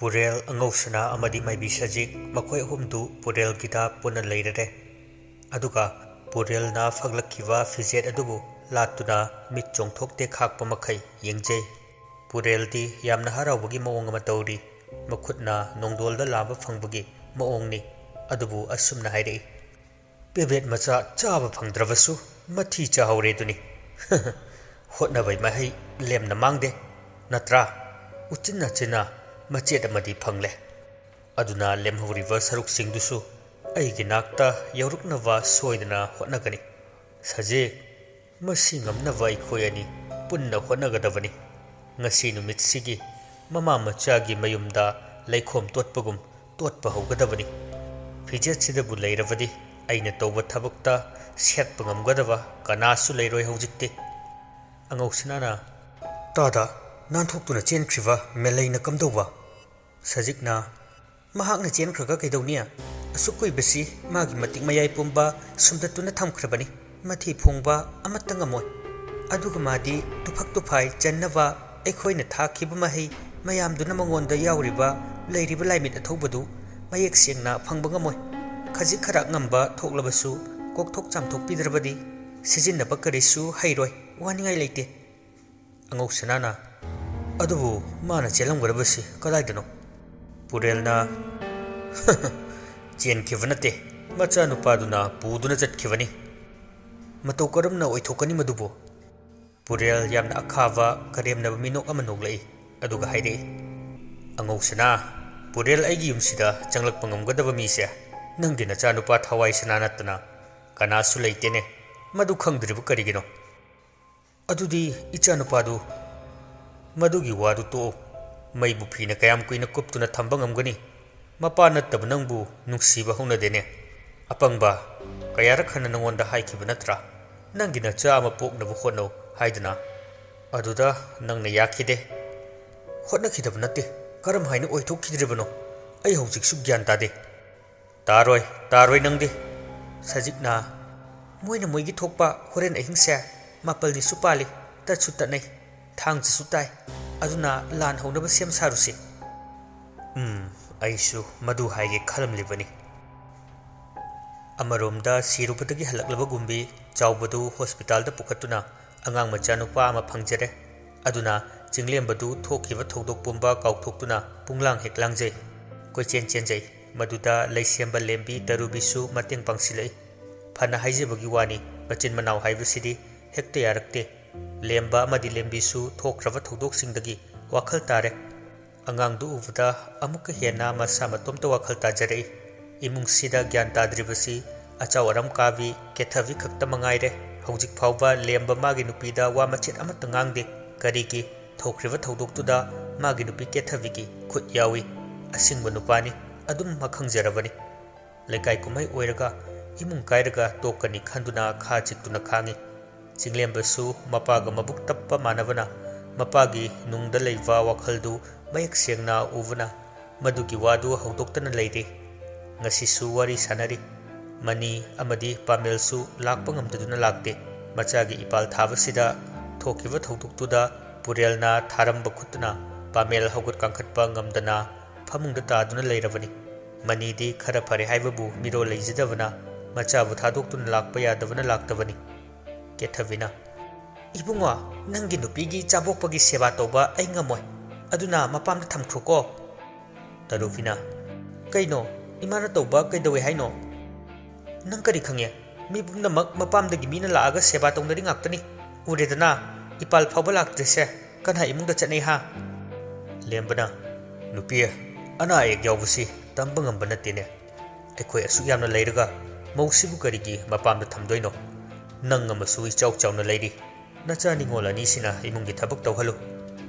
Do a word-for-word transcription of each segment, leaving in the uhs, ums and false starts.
ꯄꯨꯔꯦꯜ, ꯑꯉꯧꯁꯅꯥ ꯑꯃꯗꯤ ꯃꯥꯏꯕꯤ ꯁꯖꯤꯛ, ꯃꯈꯣꯏ ꯑꯍꯨꯝꯗꯨ ꯄꯨꯔꯦꯜꯒꯤꯗ ꯄꯨꯟꯅ ꯂꯩꯔꯔꯦ꯫ ꯑꯗꯨꯒ ꯄꯨꯔꯦꯜꯅ ꯐꯛꯂꯛꯈꯤꯕ ꯐꯤꯖꯦꯠ ꯑꯗꯨꯕꯨ ꯂꯥꯠꯇꯨꯅ ꯃꯤꯠ ꯆꯣꯡꯊꯣꯛꯇꯦ ꯈꯥꯛꯄ ꯃꯈꯩ ꯌꯦꯡꯖꯩ꯫ ꯄꯨꯔꯦꯜꯗꯤ ꯌꯥꯝꯅ ꯍꯔꯥꯎꯕꯒꯤ ꯃꯑꯣꯡ ꯑꯃ ꯇꯧꯔꯤ꯫ ꯃꯈꯨꯠꯅ ꯅꯣꯡꯗꯣꯜꯗ ꯂꯥꯝꯕ ꯐꯪꯕꯒꯤ ꯃꯑꯣꯡꯅꯤ꯫ ꯑꯗꯨꯕꯨ ꯑꯁꯨꯝꯅ ꯍꯥꯏꯔꯛꯏ, "ꯄꯦꯕꯦꯠ ꯃꯆꯥ ꯆꯥꯕ ꯐꯪꯗ꯭ꯔꯕꯁꯨ ꯃꯊꯤ ꯆꯥꯍꯧꯔꯦ ꯑꯗꯨꯅꯤ꯫ ꯍꯣꯠꯅꯕꯩ ꯃꯍꯩ ꯂꯦꯝꯅ ꯃꯥꯡꯗꯦ, ꯅꯠꯇ꯭ꯔꯥ? ꯎꯆꯤꯟ ꯅꯥꯆꯤꯟꯅ ꯃꯆꯦꯠ ꯑꯃꯗꯤ ꯐꯪꯂꯦ꯫ ꯑꯗꯨꯅ ꯂꯦꯝꯍꯧꯔꯤꯕ ꯁꯔꯨꯛꯁꯤꯡꯗꯨꯁꯨ ꯑꯩꯒꯤ ꯅꯥꯛꯇ ꯌꯧꯔꯛꯅꯕ ꯁꯣꯏꯗꯅ ꯍꯣꯠꯅꯒꯅꯤ꯫ ꯁꯖꯤꯛ, ꯃꯁꯤ ꯉꯝꯅꯕ ꯑꯩꯈꯣꯏ ꯑꯅꯤ ꯄꯨꯟꯅ ꯍꯣꯠꯅꯒꯗꯕꯅꯤ꯫ ꯉꯁꯤ ꯅꯨꯃꯤꯠꯁꯤꯒꯤ ꯃꯃꯥ ꯃꯆꯥꯒꯤ ꯃꯌꯨꯝꯗ ꯂꯩꯈꯣꯝ ꯇꯣꯠꯄꯒꯨꯝ ꯇꯣꯠꯄ ꯍꯧꯒꯗꯕꯅꯤ꯫ ꯐꯤꯖꯦꯠꯁꯤꯗꯕꯨ ꯂꯩꯔꯕꯗꯤ ꯑꯩꯅ ꯇꯧꯕ ꯊꯕꯛꯇ ꯁꯦꯠꯄ ꯉꯝꯒꯗꯕ ꯀꯅꯥꯁꯨ ꯂꯩꯔꯣꯏ ꯍꯧꯖꯤꯛꯇꯤ꯫" ꯑꯉꯧꯁꯅꯥꯅ, "ꯇꯥꯗ, ꯅꯥꯟꯊꯣꯛꯇꯨꯅ ꯆꯦꯟꯈ꯭ꯔꯤꯕ ꯃꯦꯂꯩꯅ ꯀꯝꯗꯧꯕ?" ꯁꯖꯤꯛꯅ, "ꯃꯍꯥꯛꯅ ꯆꯦꯟꯈ꯭ꯔꯒ ꯀꯩꯗꯧꯅꯤ? ꯑꯁꯨꯛ ꯀꯨꯏꯕꯁꯤ ꯃꯥꯒꯤ ꯃꯇꯤꯛ ꯃꯌꯥꯏ ꯄꯨꯝꯕ ꯁꯨꯝꯗꯠꯇꯨꯅ ꯊꯝꯈ꯭ꯔꯕꯅꯤ꯫ ꯃꯊꯤ ꯐꯣꯡꯕ ꯑꯃꯠꯇ ꯉꯝꯃꯣꯏ꯫ ꯑꯗꯨꯒ ꯃꯥꯗꯤ ꯇꯨꯐꯛ ꯇꯨꯐꯥꯏ ꯆꯟꯅꯕ ꯑꯩꯈꯣꯏꯅ ꯊꯥꯈꯤꯕ ꯃꯍꯩ ꯃꯌꯥꯝꯗꯨꯅ ꯃꯉꯣꯟꯗ ꯌꯥꯎꯔꯤꯕ, ꯂꯩꯔꯤꯕ ꯂꯥꯏꯃꯤꯠ ꯑꯊꯧꯕꯗꯨ ꯃꯌꯦꯛ ꯁꯦꯡꯅ ꯐꯪꯕ ꯉꯝꯃꯣꯏ꯫ ꯈꯖꯤꯛ ꯈꯔꯥꯛ ꯉꯝꯕ ꯊꯣꯛꯂꯕꯁꯨ ꯀꯣꯛꯊꯣꯛ ꯆꯥꯝꯊꯣꯛꯄꯤꯗ꯭ꯔꯕꯗꯤ ꯁꯤꯖꯤꯟꯅꯕ ꯀꯔꯤꯁꯨ ꯍꯩꯔꯣꯏ, ꯋꯥꯅꯤꯡꯉꯥꯏ ꯂꯩꯇꯦ꯫" ꯑꯉꯧꯁꯅꯥꯅ, "ꯑꯗꯨꯕꯨ ꯃꯥꯅ ꯆꯦꯜꯂꯝꯒꯗꯕꯁꯤ ꯀꯗꯥꯏꯗꯅꯣ?" ꯄꯨꯔꯦꯜꯅ, "ꯆꯦꯟꯈꯤꯕ ꯅꯠꯇꯦ, ꯃꯆꯥꯅꯨꯄꯥꯗꯨꯅ ꯄꯨꯗꯨꯅ ꯆꯠꯈꯤꯕꯅꯤ꯫ ꯃꯇꯧ ꯀꯔꯝꯅ ꯑꯣꯏꯊꯣꯛꯀꯅꯤ ꯃꯗꯨꯕꯨ?" ꯄꯨꯔꯦꯜ ꯌꯥꯝꯅ ꯑꯈꯥꯕ, ꯀꯔꯦꯝꯅꯕ ꯃꯤꯅꯣꯛ ꯑꯃ ꯅꯣꯛꯂꯛꯏ꯫ ꯑꯗꯨꯒ ꯍꯥꯏꯔꯛꯏ, "ꯑꯉꯧꯁꯅꯥ, ꯄꯨꯔꯦꯜ ꯑꯩꯒꯤ ꯌꯨꯝꯁꯤꯗ ꯆꯪꯂꯛꯄ ꯉꯝꯒꯗꯕ ꯃꯤꯁꯦ ꯅꯪꯒꯤ ꯅꯆꯥꯅꯨꯄꯥ ꯊꯋꯥꯏ ꯁꯅꯥ ꯅꯠꯇꯅ ꯀꯅꯥꯁꯨ ꯂꯩꯇꯦꯅꯦ꯫ ꯃꯗꯨ ꯈꯪꯗ꯭ꯔꯤꯕ ꯀꯔꯤꯒꯤꯅꯣ?" "ꯑꯗꯨꯗꯤ ꯏꯆꯥꯅꯨꯄꯥꯗꯨ?" "ꯃꯗꯨꯒꯤ ꯋꯥꯗꯨ ꯇꯣꯛꯎ꯫ ꯃꯩꯕꯨ ꯐꯤꯅ ꯀꯌꯥꯝ ꯀꯨꯏꯅ ꯀꯨꯞꯇꯨꯅ ꯊꯝꯕ ꯉꯝꯒꯅꯤ? ꯃꯄꯥ ꯅꯠꯇꯕ ꯅꯪꯕꯨ ꯅꯨꯡꯁꯤꯕ ꯍꯧꯅꯗꯦꯅꯦ꯫ ꯑꯄꯪꯕ, ꯀꯌꯥꯔꯛ ꯍꯟꯅ ꯅꯉꯣꯟꯗ ꯍꯥꯏꯈꯤꯕ ꯅꯠꯇ꯭ꯔꯥ, ꯅꯪꯒꯤ ꯅꯆꯥ ꯑꯃ ꯄꯣꯛꯅꯕ ꯍꯣꯠꯅꯧ ꯍꯥꯏꯗꯨꯅ? ꯑꯗꯨꯗ ꯅꯪꯅ ꯌꯥꯈꯤꯗꯦ꯫" "ꯍꯣꯠꯅꯈꯤꯗꯕ ꯅꯠꯇꯦ, ꯀꯔꯝ ꯍꯥꯏꯅ ꯑꯣꯏꯊꯣꯛꯈꯤꯗ꯭ꯔꯤꯕꯅꯣ, ꯑꯩ ꯍꯧꯖꯤꯛꯁꯨ ꯒ꯭ꯌꯥꯟ ꯇꯥꯗꯦ꯫" "ꯇꯥꯔꯣꯏ, ꯇꯥꯔꯣꯏ ꯅꯪꯗꯤ꯫" ꯁꯖꯤꯛꯅ, "ꯃꯣꯏꯅ ꯃꯣꯏꯒꯤ ꯊꯣꯛꯄ ꯍꯣꯔꯦꯟ ꯑꯍꯤꯡꯁꯦ ꯃꯥꯄꯜꯅꯤꯁꯨ ꯄꯥꯜꯂꯤ, ꯇꯠꯁꯨ ꯇꯠꯅꯩ, ꯊꯥꯡꯁꯤꯁꯨ ꯇꯥꯏ꯫ ꯑꯗꯨꯅ ꯂꯥꯟ ꯍꯧꯅꯕ ꯁꯦꯝ ꯁꯥꯔꯨꯁꯤ꯫" ꯎꯝ, ꯑꯩꯁꯨ ꯃꯗꯨ ꯍꯥꯏꯒꯦ ꯈꯜꯂꯝꯂꯤꯕꯅꯤ꯫ ꯑꯃꯔꯣꯝꯗ ꯁꯤꯔꯨꯕꯗꯒꯤ ꯍꯜꯂꯛꯂꯕꯒꯨꯝꯕꯤ ꯆꯥꯎꯕꯗꯨ ꯍꯣꯁꯄꯤꯇꯥꯜꯗ ꯄꯨꯈꯠꯇꯨꯅ ꯑꯉꯥꯡ ꯃꯆꯥ ꯅꯨꯄꯥ ꯑꯃ ꯐꯪꯖꯔꯦ꯫ ꯑꯗꯨꯅ ꯆꯤꯡꯂꯦꯝꯕꯗꯨ ꯊꯣꯛꯈꯤꯕ ꯊꯧꯗꯣꯛ ꯄꯨꯝꯕ ꯀꯥꯎꯊꯣꯛꯇꯨꯅ ꯄꯨꯡꯂꯥꯡ ꯍꯦꯛ ꯂꯥꯡꯖꯩ꯫ ꯀꯣꯏꯆꯦꯟ ꯆꯦꯟꯖꯩ꯫ ꯃꯗꯨꯗ ꯂꯩꯁꯦꯝꯕ ꯂꯦꯝꯕꯤ ꯇꯔꯨꯕꯤꯁꯨ ꯃꯇꯦꯡ ꯄꯥꯡꯁꯤꯜꯂꯛꯏ꯫ ꯐꯅ ꯍꯥꯏꯖꯕꯒꯤ ꯋꯥꯅꯤ, ꯃꯆꯤꯟ ꯃꯅꯥꯎ ꯍꯥꯏꯕꯁꯤꯗꯤ ꯍꯦꯛꯇ ꯌꯥꯔꯛꯇꯦ꯫ ꯂꯦꯝꯕ ꯑꯃꯗꯤ ꯂꯦꯝꯕꯤꯁꯨ ꯊꯣꯛꯈ꯭ꯔꯕ ꯊꯧꯗꯣꯛꯁꯤꯡꯗꯒꯤ ꯋꯥꯈꯜ ꯇꯥꯔꯦ꯫ ꯑꯉꯥꯡꯗꯨ ꯎꯕꯗ ꯑꯃꯨꯛꯀ ꯍꯦꯟꯅ ꯃꯁꯥ ꯃꯇꯣꯝꯇ ꯋꯥꯈꯜ ꯇꯥꯖꯔꯛꯏ꯫ ꯏꯃꯨꯡꯁꯤꯗ ꯒ꯭ꯌꯥꯟ ꯇꯥꯗ꯭ꯔꯤꯕꯁꯤ ꯑꯆꯥꯎ ꯑꯔꯝ ꯀꯥꯕꯤ ꯀꯦꯊꯕꯤ ꯈꯛꯇ ꯃꯉꯥꯏꯔꯦ꯫ ꯍꯧꯖꯤꯛ ꯐꯥꯎꯕ ꯂꯦꯝꯕ ꯃꯥꯒꯤ ꯅꯨꯄꯤꯗ ꯋꯥ ꯃꯆꯦꯠ ꯑꯃꯠꯇ ꯉꯥꯡꯗꯦ꯫ ꯀꯔꯤꯒꯤ? ꯊꯣꯛꯈ꯭ꯔꯤꯕ ꯊꯧꯗꯣꯛꯇꯨꯗ ꯃꯥꯒꯤ ꯅꯨꯄꯤ ꯀꯦꯊꯕꯤꯒꯤ ꯈꯨꯠ ꯌꯥꯎꯏ꯫ ꯑꯁꯤꯡꯕ ꯅꯨꯄꯥꯅꯤ, ꯑꯗꯨꯝ ꯃꯈꯪꯖꯔꯕꯅꯤ꯫ ꯂꯩꯀꯥꯏ ꯀꯨꯝꯍꯩ ꯑꯣꯏꯔꯒ, ꯏꯃꯨꯡ ꯀꯥꯏꯔꯒ ꯇꯣꯛꯀꯅꯤ ꯈꯟꯗꯨꯅ ꯈꯥ ꯆꯤꯛꯇꯨꯅ ꯈꯥꯡꯉꯤ꯫ ꯆꯤꯡꯂꯦꯝꯕꯁꯨ ꯃꯄꯥꯒ ꯃꯕꯨꯛ ꯇꯞꯄ ꯃꯥꯟꯅꯕꯅ, ꯃꯄꯥꯒꯤ ꯅꯨꯡꯗ ꯂꯩꯕ ꯋꯥꯈꯜꯗꯨ ꯃꯌꯦꯛ ꯁꯦꯡꯅ ꯎꯕꯅ, ꯃꯗꯨꯒꯤ ꯋꯥꯗꯨ ꯍꯧꯗꯣꯛꯇꯅ ꯂꯩꯔꯤ꯫ ꯉꯁꯤꯁꯨ ꯋꯥꯔꯤ ꯁꯥꯟꯅꯔꯤ꯫ ꯃꯅꯤ ꯑꯃꯗꯤ ꯄꯥꯃꯦꯜꯁꯨ ꯂꯥꯛꯄ ꯉꯝꯗꯗꯨꯅ ꯂꯥꯛꯇꯦ꯫ ꯃꯆꯥꯒꯤ ꯏꯄꯥꯜ ꯊꯥꯕꯁꯤꯗ ꯊꯣꯛꯈꯤꯕ ꯊꯧꯗꯣꯛꯇꯨꯗ ꯄꯨꯔꯦꯜꯅ ꯊꯥꯔꯝꯕ ꯈꯨꯠꯇꯨꯅ ꯄꯥꯃꯦꯜ ꯍꯧꯒꯠ ꯀꯥꯡꯈꯠꯄ ꯉꯝꯗꯅ ꯐꯃꯨꯡꯗ ꯇꯥꯗꯨꯅ ꯂꯩꯔꯕꯅꯤ꯫ ꯃꯅꯤꯗꯤ ꯈꯔ ꯐꯔꯦ ꯍꯥꯏꯕꯕꯨ ꯃꯤꯔꯣꯜ ꯂꯩꯖꯗꯕꯅ ꯃꯆꯥꯕꯨ ꯊꯥꯗꯣꯛꯇꯨꯅ ꯂꯥꯛꯄ ꯌꯥꯗꯕꯅ ꯂꯥꯛꯇꯕꯅꯤ꯫ ꯀꯦꯊꯕꯤꯅ, "ꯏꯕꯨꯡꯉꯣ, ꯅꯪꯒꯤ ꯅꯨꯄꯤꯒꯤ ꯆꯥꯕꯣꯛꯄꯒꯤ ꯁꯦꯕꯥ ꯇꯧꯕ ꯑꯩ ꯉꯝꯃꯣꯏ꯫ ꯑꯗꯨꯅ ꯃꯄꯥꯝꯗ ꯊꯝꯈ꯭ꯔꯣꯀꯣ꯫" ꯇꯔꯨꯕꯤꯅ, "ꯀꯩꯅꯣ? ꯏꯃꯥꯅ ꯇꯧꯕ ꯀꯩꯗꯧꯋꯦ ꯍꯥꯏꯅꯣ? ꯅꯪ ꯀꯔꯤ ꯈꯪꯉꯦ? ꯃꯤ ꯄꯨꯝꯅꯃꯛ ꯃꯄꯥꯝꯗꯒꯤ ꯃꯤꯅ ꯂꯥꯛꯑꯒ ꯁꯦꯕꯥ ꯇꯧꯅꯔꯤ ꯉꯥꯛꯇꯅꯤ꯫ ꯎꯔꯦꯗꯅ, ꯏꯄꯥꯜ ꯐꯥꯎꯕ ꯂꯥꯛꯇ꯭ꯔꯤꯁꯦ ꯀꯅꯥ ꯏꯃꯨꯡꯗ ꯆꯠꯅꯩ ꯍꯥ?" ꯂꯦꯝꯕꯅ, "ꯅꯨꯄꯤ, ꯑꯅꯥ ꯑꯌꯦꯛ ꯌꯥꯎꯕꯁꯤ ꯇꯝꯕ ꯉꯝꯕ ꯅꯠꯇꯦꯅꯦ꯫ ꯑꯩꯈꯣꯏ ꯑꯁꯨꯛ ꯌꯥꯝꯅ ꯂꯩꯔꯒ ꯃꯧꯁꯤꯕꯨ ꯀꯔꯤꯒꯤ ꯃꯄꯥꯝꯗ ꯊꯝꯗꯣꯏꯅꯣ? ꯅꯪ ꯑꯃꯁꯨ ꯏꯆꯥꯎ ꯆꯥꯎꯅ ꯂꯩꯔꯤ꯫ ꯅꯆꯥ ꯅꯤꯉꯣꯜ ꯑꯅꯤꯁꯤꯅ ꯏꯃꯨꯡꯒꯤ ꯊꯕꯛ ꯇꯧꯍꯜꯂꯨ꯫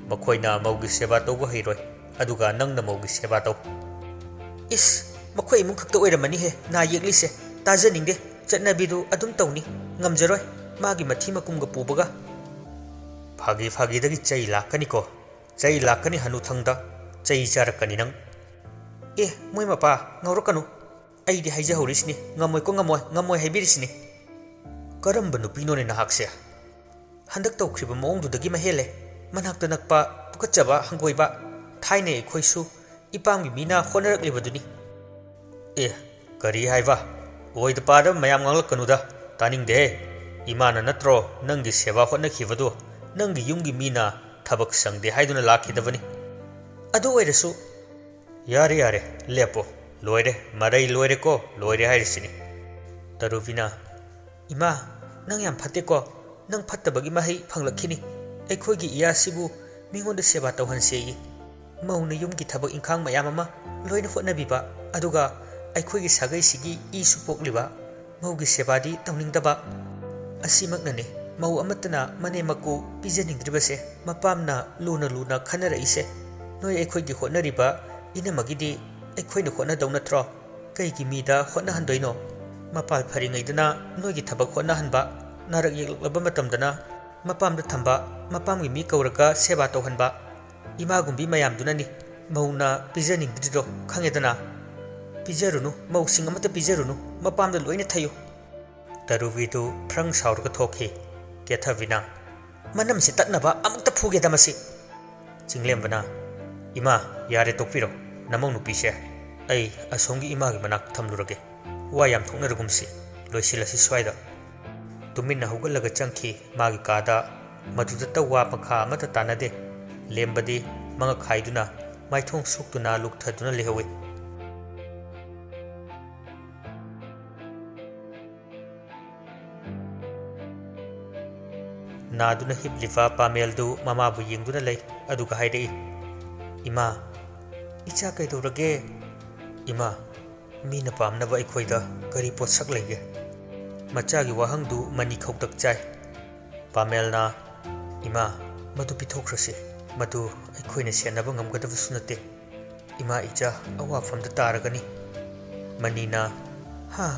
ꯃꯈꯣꯏꯅ ꯃꯧꯒꯤ ꯁꯦꯕꯥ ꯇꯧꯕ ꯍꯩꯔꯣꯏ, ꯑꯗꯨꯒ ꯅꯪꯅ ꯃꯧꯒꯤ ꯁꯦꯕꯥ ꯇꯧ꯫" "ꯏꯁ, ꯃꯈꯣꯏ ꯏꯃꯨꯡ ꯈꯛꯇ ꯑꯣꯏꯔꯝꯃꯅꯤꯍꯦ ꯅꯥ ꯌꯦꯛꯂꯤꯁꯦ꯫ ꯇꯥꯖꯅꯤꯡꯗꯦ꯫ ꯆꯠꯅꯕꯤꯗꯨ ꯑꯗꯨꯝ ꯇꯧꯅꯤ꯫ ꯉꯝꯖꯔꯣꯏ꯫ ꯃꯥꯒꯤ ꯃꯊꯤ ꯃꯀꯨꯝꯒ ꯄꯨꯕꯒ꯫" "ꯐꯥꯒꯤ ꯐꯥꯒꯤꯗꯒꯤ ꯆꯩ ꯂꯥꯛꯀꯅꯤꯀꯣ꯫ ꯆꯩ ꯂꯥꯛꯀꯅꯤ ꯍꯅꯨꯊꯪꯗ꯫ ꯆꯩ ꯆꯥꯔꯛꯀꯅꯤ ꯅꯪ꯫" "ꯑꯦ, ꯃꯣꯏ ꯃꯄꯥ, ꯉꯥꯎꯔꯛꯀꯅꯨ꯫ ꯑꯩꯗꯤ ꯍꯥꯏꯖꯍꯧꯔꯤꯁꯤꯅꯤ, ꯉꯝꯃꯣꯏꯀꯣ, ꯉꯝꯃꯣꯏ, ꯉꯝꯃꯣꯏ ꯍꯥꯏꯕꯤꯔꯤꯁꯤꯅꯤ꯫" "ꯀꯔꯝꯕ ꯅꯨꯄꯤꯅꯣꯅꯦ ꯅꯍꯥꯛꯁꯦ?" "ꯍꯟꯗꯛ ꯇꯧꯈ꯭ꯔꯤꯕ ꯃꯑꯣꯡꯗꯨꯗꯒꯤ ꯃꯍꯦꯜꯂꯦ꯫ ꯃꯅꯥꯛꯇ ꯅꯛꯄ ꯇꯨꯀꯠꯆꯕ ꯍꯪꯒꯣꯏꯕ꯫ ꯊꯥꯏꯅ ꯑꯩꯈꯣꯏꯁꯨ ꯏꯄꯥꯝꯒꯤ ꯃꯤꯅ ꯍꯣꯠꯅꯔꯛꯂꯤꯕꯗꯨꯅꯤ꯫ ꯑꯦ, ꯀꯔꯤ ꯍꯥꯏꯕ? ꯑꯣꯏꯗ ꯄꯥꯗꯕ ꯃꯌꯥꯝ ꯉꯥꯡꯂꯛꯀꯅꯨꯗ꯫ ꯇꯥꯅꯤꯡꯗꯦꯍꯦ꯫ ꯏꯃꯥꯅ ꯅꯠꯇ꯭ꯔꯣ ꯅꯪꯒꯤ ꯁꯦꯕꯥ ꯍꯣꯠꯅꯈꯤꯕꯗꯨ? ꯅꯪꯒꯤ ꯌꯨꯝꯒꯤ ꯃꯤꯅ ꯊꯕꯛ ꯁꯪꯗꯦ ꯍꯥꯏꯗꯨꯅ ꯂꯥꯛꯈꯤꯗꯕꯅꯤ꯫ ꯑꯗꯨ ꯑꯣꯏꯔꯁꯨ꯫ ꯌꯥꯔꯦ, ꯌꯥꯔꯦ, ꯂꯦꯞꯄꯣ꯫ ꯂꯣꯏꯔꯦ, ꯃꯔꯩ ꯂꯣꯏꯔꯦꯀꯣ, ꯂꯣꯏꯔꯦ ꯍꯥꯏꯔꯤꯁꯤꯅꯤ꯫ ꯇꯔꯨꯕꯤꯅ, ꯏꯃꯥ, ꯅꯪ ꯌꯥꯝ ꯐꯠꯇꯦꯀꯣ꯫ ꯅꯪ ꯐꯠꯇꯕꯒꯤ ꯃꯍꯩ ꯐꯪꯂꯛꯈꯤꯅꯤ꯫ ꯑꯩꯈꯣꯏꯒꯤ ꯏꯌꯥꯁꯤꯕꯨ ꯃꯤꯉꯣꯟꯗ ꯁꯦꯕꯥ ꯇꯧꯍꯟꯁꯦꯌꯦ꯫ ꯃꯧꯅ ꯌꯨꯝꯒꯤ ꯊꯕꯛ ꯏꯪꯈꯥꯡ ꯃꯌꯥꯝ ꯑꯃ ꯂꯣꯏꯅ ꯍꯣꯠꯅꯕꯤꯕ, ꯑꯗꯨꯒ ꯑꯩꯈꯣꯏꯒꯤ ꯁꯥꯒꯩꯁꯤꯒꯤ ꯏꯁꯨ ꯄꯣꯛꯂꯤꯕ ꯃꯧꯒꯤ ꯁꯦꯕꯥꯗꯤ ꯇꯧꯅꯤꯡꯗꯕ꯫ ꯑꯁꯤꯃꯛꯅꯅꯤ ꯃꯧ ꯑꯃꯠꯇꯅ ꯃꯅꯦꯝ ꯃꯀꯨ ꯄꯤꯖꯅꯤꯡꯗ꯭ꯔꯤꯕꯁꯦ, ꯃꯄꯥꯝꯅ ꯂꯨꯅ ꯂꯨꯅ ꯈꯟꯅꯔꯛꯏꯁꯦ꯫ ꯅꯣꯏ ꯑꯩꯈꯣꯏꯒꯤ ꯍꯣꯠꯅꯔꯤꯕ ꯏꯅꯝꯃꯒꯤꯗꯤ ꯑꯩꯈꯣꯏꯅ ꯍꯣꯠꯅꯗꯧ ꯅꯠꯇ꯭ꯔꯣ? ꯀꯩꯒꯤ ꯃꯤꯗ ꯍꯣꯠꯅꯍꯟꯗꯣꯏꯅꯣ? ꯃꯄꯥꯜ ꯐꯔꯤꯉꯩꯗꯅ ꯅꯣꯏꯒꯤ ꯊꯕꯛ ꯍꯣꯠꯅꯍꯟꯕ, ꯅꯥꯔꯛ ꯌꯦꯛꯂꯛꯂꯕ ꯃꯇꯝꯗꯅ ꯃꯄꯥꯝꯗ ꯊꯝꯕ, ꯃꯄꯥꯝꯒꯤ ꯃꯤ ꯀꯧꯔꯒ ꯁꯦꯕꯥ ꯇꯧꯍꯟꯕ, ꯏꯃꯥꯒꯨꯝꯕꯤ ꯃꯌꯥꯝꯗꯨꯅꯅꯤ ꯃꯧꯅ ꯄꯤꯖꯅꯤꯡꯗ꯭ꯔꯤꯗꯣ, ꯈꯪꯉꯦꯗꯅ꯫ ꯄꯤꯖꯔꯨꯅꯨ, ꯃꯧꯁꯤꯡ ꯑꯃꯠꯇ ꯄꯤꯖꯔꯨꯅꯨ, ꯃꯄꯥꯝꯗ ꯂꯣꯏꯅ ꯊꯩꯌꯨ꯫ ꯇꯔꯨꯕꯤꯗꯨ ꯐ꯭ꯔꯪ ꯁꯥꯎꯔꯒ ꯊꯣꯛꯈꯤ꯫ ꯀꯦꯊꯕꯤꯅ, "ꯃꯅꯝꯁꯤ ꯇꯠꯅꯕ ꯑꯃꯨꯛꯇ ꯐꯨꯒꯦꯗ ꯃꯁꯤ!" ꯆꯤꯡꯂꯦꯝꯕꯅ, "ꯏꯃꯥ, ꯌꯥꯔꯦ, ꯇꯣꯛꯄꯤꯔꯣ꯫ ꯅꯃꯧ ꯅꯨꯄꯤꯁꯦ ꯑꯩ ꯑꯁꯣꯝꯒꯤ ꯏꯃꯥꯒꯤ ꯃꯅꯥꯛꯇ ꯊꯝꯂꯨꯔꯒꯦ꯫ ꯋꯥ ꯌꯥꯝ ꯊꯣꯛꯅꯔꯒꯨꯝꯁꯤ, ꯂꯣꯏꯁꯤꯜꯂꯁꯤ ꯁ꯭ꯋꯥꯏꯗ"꯫ ꯇꯨꯃꯤꯟꯅ ꯍꯧꯒꯠꯂꯒ ꯆꯪꯈꯤ ꯃꯥꯒꯤ ꯀꯥꯗ꯫ ꯃꯗꯨꯗꯇ ꯋꯥ ꯃꯈꯥ ꯑꯃꯠꯇ ꯇꯥꯅꯗꯦ꯫ ꯂꯦꯝꯕꯗꯤ ꯃꯉꯛ ꯍꯥꯏꯗꯨꯅ ꯃꯥꯏꯊꯣꯡ ꯁꯣꯛꯇꯨꯅ ꯂꯨꯛꯊꯗꯨꯅ ꯂꯩꯍꯧꯏ꯫ ꯅꯥꯗꯨꯅ ꯍꯤꯞꯂꯤꯕ ꯄꯥꯃꯦꯜꯗꯨ ꯃꯃꯥꯕꯨ ꯌꯦꯡꯗꯨꯅ ꯂꯩ, ꯑꯗꯨꯒ ꯍꯥꯏꯔꯛꯏ, "ꯏꯃꯥ, ꯏꯆꯥ ꯀꯩꯗꯧꯔꯒꯦ?" "ꯏꯃꯥ, ꯃꯤꯅ ꯄꯥꯝꯅꯕ ꯑꯩꯈꯣꯏꯗ ꯀꯔꯤ ꯄꯣꯠꯁꯛ ꯂꯩꯒꯦ?" ꯃꯆꯥꯒꯤ ꯋꯥꯍꯪꯗꯨ ꯃꯅꯤ ꯈꯧꯇꯛ ꯆꯥꯏ꯫ ꯄꯥꯃꯦꯜꯅ, "ꯏꯃꯥ, ꯃꯗꯨ ꯄꯤꯊꯣꯛꯈ꯭ꯔꯁꯤ꯫ ꯃꯗꯨ ꯑꯩꯈꯣꯏꯅ ꯁꯦꯟꯅꯕ ꯉꯝꯒꯗꯕꯁꯨ ꯅꯠꯇꯦ꯫ ꯏꯃꯥ ꯏꯆꯥ ꯑꯋꯥꯐꯝꯗ ꯇꯥꯔꯒꯅꯤ"꯫ ꯃꯅꯤꯅ, "ꯍꯥ?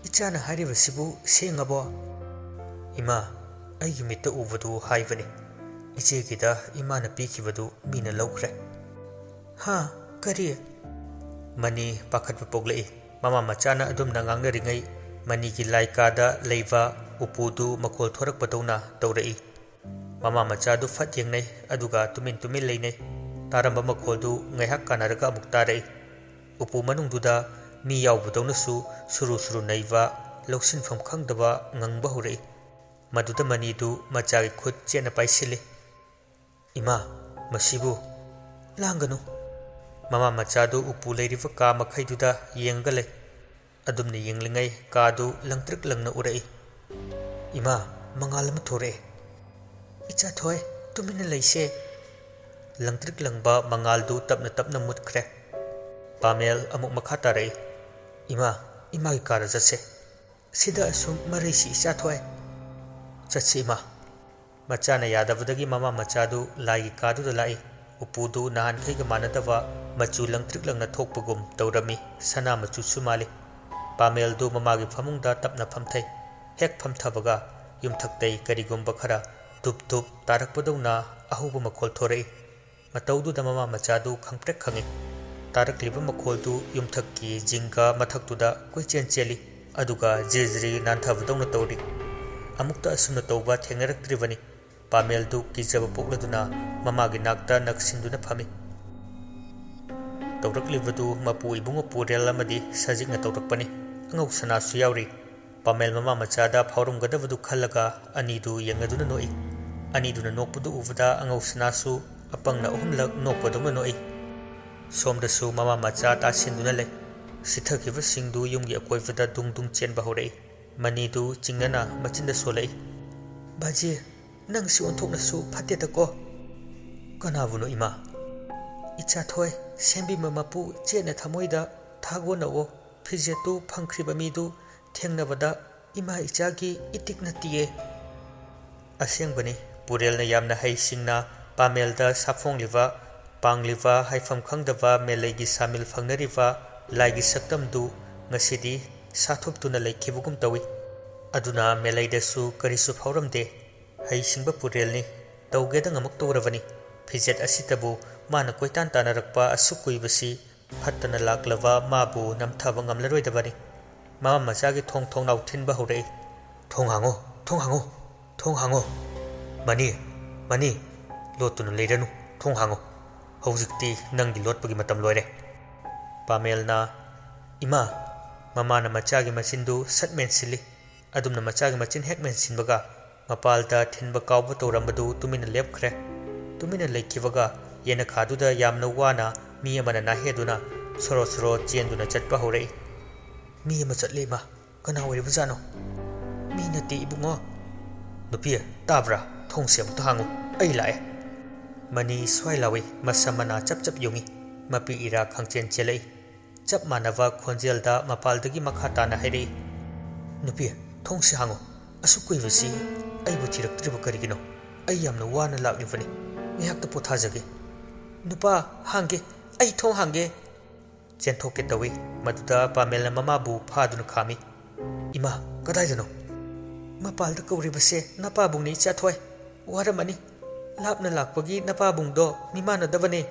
ꯏꯆꯥꯅ ꯍꯥꯏꯔꯤꯕꯁꯤꯕꯨ ꯁꯦꯡꯉꯕꯣ?" "ꯏꯃꯥ, ꯑꯩꯒꯤ ꯃꯤꯠꯇ ꯎꯕꯗꯨ ꯍꯥꯏꯕꯅꯤ꯫ ꯏꯆꯦꯒꯤꯗ ꯏꯃꯥꯅ ꯄꯤꯈꯤꯕꯗꯨ ꯃꯤꯅ ꯂꯧꯈ꯭ꯔꯦ"꯫ "ꯍꯥ? ꯀꯔꯤ?" ꯃꯅꯤ ꯄꯥꯈꯠꯄ ꯄꯣꯛꯂꯛꯏ꯫ ꯃꯃꯥ ꯃꯆꯥꯅ ꯑꯗꯨꯝꯅ ꯉꯥꯡꯅꯔꯤꯉꯩ, ꯃꯅꯤꯒꯤ ꯂꯥꯏꯀꯥꯗ ꯂꯩꯕ ꯎꯄꯨꯗꯨ ꯃꯈꯣꯜ ꯊꯣꯔꯛꯄꯗꯧꯅ ꯇꯧꯔꯛꯏ꯫ ꯃꯃꯥ ꯃꯆꯥꯗꯨ ꯐꯠ ꯌꯦꯡꯅꯩ, ꯑꯗꯨꯒ ꯇꯨꯃꯤꯟ ꯇꯨꯃꯤꯟ ꯂꯩꯅꯩ꯫ ꯇꯥꯔꯝꯕ ꯃꯈꯣꯜꯗꯨ ꯉꯥꯏꯍꯥꯛ ꯀꯥꯟꯅꯔꯒ ꯑꯃꯨꯛ ꯇꯥꯔꯛꯏ꯫ ꯎꯄꯨ ꯃꯅꯨꯡꯗꯨꯗ ꯃꯤ ꯌꯥꯎꯕꯗꯧꯅꯁꯨ ꯁꯨꯔꯨ ꯁꯨꯔꯨ ꯅꯩꯕ, ꯂꯧꯁꯤꯟꯐꯝ ꯈꯪꯗꯕ ꯉꯪꯕ ꯍꯧꯔꯛꯏ꯫ ꯃꯗꯨꯗ ꯃꯅꯤꯗꯨ ꯃꯆꯥꯒꯤ ꯈꯨꯠ ꯆꯦꯠꯅ ꯄꯥꯏꯁꯤꯜꯂꯤ꯫ "ꯏꯃꯥ, ꯃꯁꯤꯕꯨ ꯂꯥꯡꯒꯅꯨ!" ꯃꯃꯥ ꯃꯆꯥꯗꯨ ꯎꯄꯨ ꯂꯩꯔꯤꯕ ꯀꯥ ꯃꯈꯩꯗꯨꯗ ꯌꯦꯡꯉꯒ ꯂꯩ꯫ ꯑꯗꯨꯝꯅ ꯌꯦꯡꯂꯤꯉꯩ ꯀꯥꯗꯨ ꯂꯪꯇ꯭ꯔꯤꯛ ꯂꯪꯅ ꯎꯔꯛꯏ꯫ "ꯏꯃꯥ, ꯃꯉꯥꯜ ꯑꯃ ꯊꯣꯔꯛꯑꯦ!" "ꯏꯆꯥ ꯊꯣꯏ, ꯇꯨꯃꯤꯟꯅ ꯂꯩꯁꯦ!" ꯂꯪꯇ꯭ꯔꯤꯛ ꯂꯪꯕ ꯃꯉꯥꯜꯗꯨ ꯇꯞꯅ ꯇꯞꯅ ꯃꯨꯠꯈ꯭ꯔꯦ꯫ ꯄꯥꯃꯦꯜ ꯑꯃꯨꯛ ꯃꯈꯥ ꯇꯥꯔꯛꯏ꯫ "ꯏꯃꯥ, ꯏꯃꯥꯒꯤ ꯀꯥꯗ ꯆꯠꯁꯦ!" "ꯁꯤꯗ ꯑꯁꯨꯝ ꯃꯔꯩꯁꯤ, ꯏꯆꯥ ꯊꯣꯏ!" "ꯆꯠꯁꯤ, ꯏꯃꯥ!" ꯃꯆꯥꯅ ꯌꯥꯗꯕꯗꯒꯤ ꯃꯃꯥ ꯃꯆꯥꯗꯨ ꯂꯥꯏꯒꯤ ꯀꯥꯗꯨꯗ ꯂꯥꯛꯏ꯫ ꯎꯄꯨꯗꯨ ꯅꯍꯥꯟꯈꯩꯒ ꯃꯥꯟꯅꯗꯕ ꯃꯆꯨ ꯂꯪꯇ꯭ꯔꯤꯛ ꯂꯪꯅ ꯊꯣꯛꯄꯒꯨꯝ ꯇꯧꯔꯝꯃꯤ꯫ ꯁꯅꯥ ꯃꯆꯨꯁꯨ ꯃꯥꯜꯂꯤ꯫ ꯄꯥꯃꯦꯜꯗꯨ ꯃꯃꯥꯒꯤ ꯐꯃꯨꯡꯗ ꯇꯞꯅ ꯐꯝꯊꯩ꯫ ꯍꯦꯛ ꯐꯝꯊꯕꯒ ꯌꯨꯝꯊꯛꯇꯩ ꯀꯔꯤꯒꯨꯝꯕ ꯈꯔ ꯙꯨꯞ ꯙꯨꯞ ꯇꯥꯔꯛꯄꯗꯧꯅ ꯑꯍꯧꯕ ꯃꯈꯣꯜ ꯊꯣꯔꯛꯏ꯫ ꯃꯇꯧꯗꯨꯗ ꯃꯃꯥ ꯃꯆꯥꯗꯨ ꯈꯪꯄ꯭ꯔꯦꯛ ꯈꯪꯏ꯫ ꯇꯥꯔꯛꯂꯤꯕ ꯃꯈꯣꯜꯗꯨ ꯌꯨꯝꯊꯛꯀꯤ ꯖꯤꯡꯒ ꯃꯊꯛꯇꯨꯗ ꯀꯣꯏꯆꯦꯟ ꯆꯦꯜꯂꯤ, ꯑꯗꯨꯒ ꯖꯤꯔꯤ ꯖꯤꯔꯤ ꯅꯥꯟꯊꯕꯗꯧꯅ ꯇꯧꯔꯤ꯫ ꯑꯃꯨꯛꯇ ꯑꯁꯨꯝꯅ ꯇꯧꯕ ꯊꯦꯡꯅꯔꯛꯇ꯭ꯔꯤꯕꯅꯤ꯫ ꯄꯥꯃꯦꯜꯗꯨ ꯀꯤꯖꯕ ꯄꯣꯛꯂꯗꯨꯅ ꯃꯃꯥꯒꯤ ꯅꯥꯛꯇ ꯅꯛꯁꯤꯟꯗꯨꯅ ꯐꯝꯃꯤ꯫ ꯇꯧꯔꯛꯂꯤꯕꯗꯨ ꯃꯄꯨ ꯏꯕꯨꯡꯉꯣ ꯄꯨꯔꯦꯜ ꯑꯃꯗꯤ ꯁꯖꯤꯛꯅ ꯇꯧꯔꯛꯄꯅꯤ꯫ ꯑꯉꯧ ꯁꯅꯥꯁꯨ ꯌꯥꯎꯔꯤ꯫ ꯄꯥꯃꯦꯜ ꯃꯃꯥ ꯃꯆꯥꯗ ꯐꯥꯎꯔꯝꯒꯗꯕꯗꯨ ꯈꯜꯂꯒ ꯑꯅꯤꯗꯨ ꯌꯦꯡꯅꯗꯨꯅ ꯅꯣꯛꯏ꯫ ꯑꯅꯤꯗꯨꯅ ꯅꯣꯛꯄꯗꯨ ꯎꯕꯗ ꯑꯉꯧ ꯁꯅꯥꯁꯨ ꯑꯄꯪꯅ ꯑꯍꯨꯝꯂꯛ ꯅꯣꯛꯄꯗꯧꯅ ꯅꯣꯛꯏ꯫ ꯁꯣꯝꯗꯁꯨ ꯃꯃꯥ ꯃꯆꯥ ꯇꯥꯁꯤꯟꯗꯨꯅ ꯂꯩ꯫ ꯁꯤꯊꯈꯤꯕꯁꯤꯡꯗꯨ ꯌꯨꯝꯒꯤ ꯑꯀꯣꯏꯕꯗ ꯗꯨꯡ ꯗꯨꯡ ꯆꯦꯟꯕ ꯍꯧꯔꯛꯏ꯫ ꯃꯅꯤꯗꯨ ꯆꯤꯡꯅꯅ ꯃꯆꯤꯟꯗ ꯁꯣꯜꯂꯛꯏ꯫ "ꯕꯥꯖꯤ, ꯅꯪꯁꯤ ꯑꯣꯟꯊꯣꯛꯅꯁꯨ ꯐꯠꯇꯦꯗꯀꯣ!" "ꯀꯅꯥꯕꯨꯅꯣ, ꯏꯃꯥ?" "ꯏꯆꯥ ꯊꯣꯏ, ꯁꯦꯝꯕꯤꯕ ꯃꯄꯨ ꯆꯦꯠꯅ ꯊꯃꯣꯏꯗ ꯊꯥꯒꯣꯟꯅꯧꯑꯣ꯫ ꯐꯤꯖꯦꯠꯇꯨ ꯐꯪꯈ꯭ꯔꯤꯕ ꯃꯤꯗꯨ ꯊꯦꯡꯅꯕꯗ ꯏꯃꯥ ꯏꯆꯥꯒꯤ ꯏꯇꯤꯛ ꯅꯠꯇꯤꯌꯦ꯫" ꯑꯁꯦꯡꯕꯅꯤ, ꯄꯨꯔꯦꯜꯅ ꯌꯥꯝꯅ ꯍꯩꯁꯤꯡꯅ ꯄꯥꯃꯦꯜꯗ ꯁꯥꯐꯣꯡꯂꯤꯕ, ꯄꯥꯡꯂꯤꯕ, ꯍꯥꯏꯐꯝ ꯈꯪꯗꯕ ꯃꯦꯂꯩꯒꯤ ꯁꯥꯃꯤꯜ ꯐꯪꯅꯔꯤꯕ ꯂꯥꯏꯒꯤ ꯁꯛꯇꯝꯗꯨ ꯉꯁꯤꯗꯤ ꯁꯥꯊꯨꯞꯇꯨꯅ ꯂꯩꯈꯤꯕꯒꯨꯝ ꯇꯧꯏ꯫ ꯑꯗꯨꯅ ꯃꯦꯂꯩꯗꯁꯨ ꯀꯔꯤꯁꯨ ꯐꯥꯎꯔꯝꯗꯦ꯫ ꯍꯩꯁꯤꯡꯕ ꯄꯨꯔꯦꯜꯅꯤ, ꯇꯧꯒꯦꯗ ꯉꯝꯃꯛꯇꯧꯔꯕꯅꯤ꯫ ꯐꯤꯖꯦꯠ ꯑꯁꯤꯇꯕꯨ ꯃꯥꯅ ꯀꯣꯏꯇꯥꯟ ꯇꯥꯟꯅꯔꯛꯄ ꯑꯁꯨꯛ ꯀꯨꯏꯕꯁꯤ ꯐꯠꯇꯅ ꯂꯥꯛꯂꯕ ꯃꯥꯕꯨ ꯅꯝꯊꯕ ꯉꯝꯂꯔꯣꯏꯗꯕꯅꯤ꯫ ꯃꯃꯥ ꯃꯆꯥꯒꯤ ꯊꯣꯡ ꯊꯣꯡꯅꯥꯎ ꯊꯤꯟꯕ ꯍꯧꯔꯛꯏ꯫ "ꯊꯣꯡ ꯍꯥꯡꯉꯣ, ꯊꯣꯡ ꯍꯥꯡꯉꯣ, ꯊꯣꯡ ꯍꯥꯡꯉꯣ! ꯃꯅꯤ, ꯃꯅꯤ, ꯂꯣꯠꯇꯨꯅ ꯂꯩꯔꯅꯨ, ꯊꯣꯡ ꯍꯥꯡꯉꯣ!" ꯍꯧꯖꯤꯛꯇꯤ ꯅꯪꯒꯤ ꯂꯣꯠꯄꯒꯤ ꯃꯇꯝ ꯂꯣꯏꯔꯦ꯫ ꯄꯥꯃꯦꯜꯅ, "ꯏꯃꯥ!" ꯃꯃꯥꯅ ꯃꯆꯥꯒꯤ ꯃꯆꯤꯟꯗꯨ ꯁꯠ ꯃꯦꯟꯁꯤꯜꯂꯤ꯫ ꯑꯗꯨꯝꯅ ꯃꯆꯥꯒꯤ ꯃꯆꯤꯟ ꯍꯦꯛ ꯃꯦꯟꯁꯤꯟꯕꯒ ꯃꯄꯥꯜꯗ ꯊꯤꯟꯕ ꯀꯥꯎꯕ ꯇꯧꯔꯝꯕꯗꯨ ꯇꯨꯃꯤꯟꯅ ꯂꯦꯞꯈ꯭ꯔꯦ꯫ ꯇꯨꯃꯤꯟꯅ ꯂꯩꯈꯤꯕꯒ ꯌꯦꯅꯈꯥꯗꯨꯗ ꯌꯥꯝꯅ ꯋꯥꯅ ꯃꯤ ꯑꯃꯅ ꯅꯥꯍꯦꯗꯨꯅ ꯁꯣꯔꯣ ꯁꯣꯔꯣ ꯆꯦꯟꯗꯨꯅ ꯆꯠꯄ ꯍꯧꯔꯛꯏ꯫ "ꯃꯤ ꯑꯃ ꯆꯠꯂꯤ, ꯏꯃꯥ꯫ ꯀꯅꯥ ꯑꯣꯏꯔꯤꯕꯖꯥꯠꯅꯣ?" "ꯃꯤ ꯅꯠꯇꯦ, ꯏꯕꯨꯡꯉꯣ꯫" "ꯅꯨꯄꯤ, ꯇꯥꯕ꯭ꯔꯥ? ꯊꯣꯡꯁꯦ ꯑꯃꯨꯛꯇ ꯍꯥꯡꯉꯨ, ꯑꯩ ꯂꯥꯛꯑꯦ꯫" ꯃꯅꯤ ꯁ꯭ꯋꯥꯏ ꯂꯥꯎꯏ, ꯃꯁꯝ ꯃꯅꯥ ꯆꯞ ꯆꯞ ꯌꯨꯡꯏ꯫ ꯃꯄꯤ ꯏꯔꯥ ꯈꯪꯆꯦꯟ ꯆꯦꯜꯂꯛꯏ꯫ ꯆꯞ ꯃꯥꯟꯅꯕ ꯈꯣꯟꯖꯦꯜꯗ ꯃꯄꯥꯜꯗꯒꯤ ꯃꯈꯥ ꯇꯥꯅ ꯍꯥꯏꯔꯛꯏ, "ꯅꯨꯄꯤ, ꯊꯣꯡꯁꯤ ꯍꯥꯡꯉꯨ꯫ ꯑꯁꯨꯛ ꯀꯨꯏꯕꯁꯤ ꯑꯩꯕꯨ ꯊꯤꯔꯛꯇ꯭ꯔꯤꯕ ꯀꯔꯤꯒꯤꯅꯣ? ꯑꯩ ꯌꯥꯝꯅ ꯋꯥꯅ ꯂꯥꯛꯂꯤꯕꯅꯤ꯫ ꯉꯥꯏꯍꯥꯛꯇ ꯄꯣꯊꯥꯖꯒꯦ꯫" "ꯅꯨꯄꯥ, ꯍꯥꯡꯒꯦ, ꯑꯩ ꯊꯣꯡ ꯍꯥꯡꯒꯦ!" ꯆꯦꯟꯊꯣꯛꯀꯦ ꯇꯧꯏ꯫ ꯃꯗꯨꯗ ꯄꯥꯃꯦꯜꯅ ꯃꯃꯥꯕꯨ ꯐꯥꯗꯨꯅ ꯈꯥꯝꯃꯤ꯫ "ꯏꯃꯥ, ꯀꯗꯥꯏꯗꯅꯣ?" "ꯃꯄꯥꯜꯗ ꯀꯧꯔꯤꯕꯁꯦ ꯅꯄꯥꯕꯨꯡꯅꯤ, ꯏꯆꯥꯊꯣꯏ꯫ ꯋꯥꯔꯝꯃꯅꯤ꯫ ꯂꯥꯞꯅ ꯂꯥꯛꯄꯒꯤ ꯅꯄꯥꯕꯨꯡꯗꯣ ꯃꯤꯃꯥꯟꯅꯗꯕꯅꯦ꯫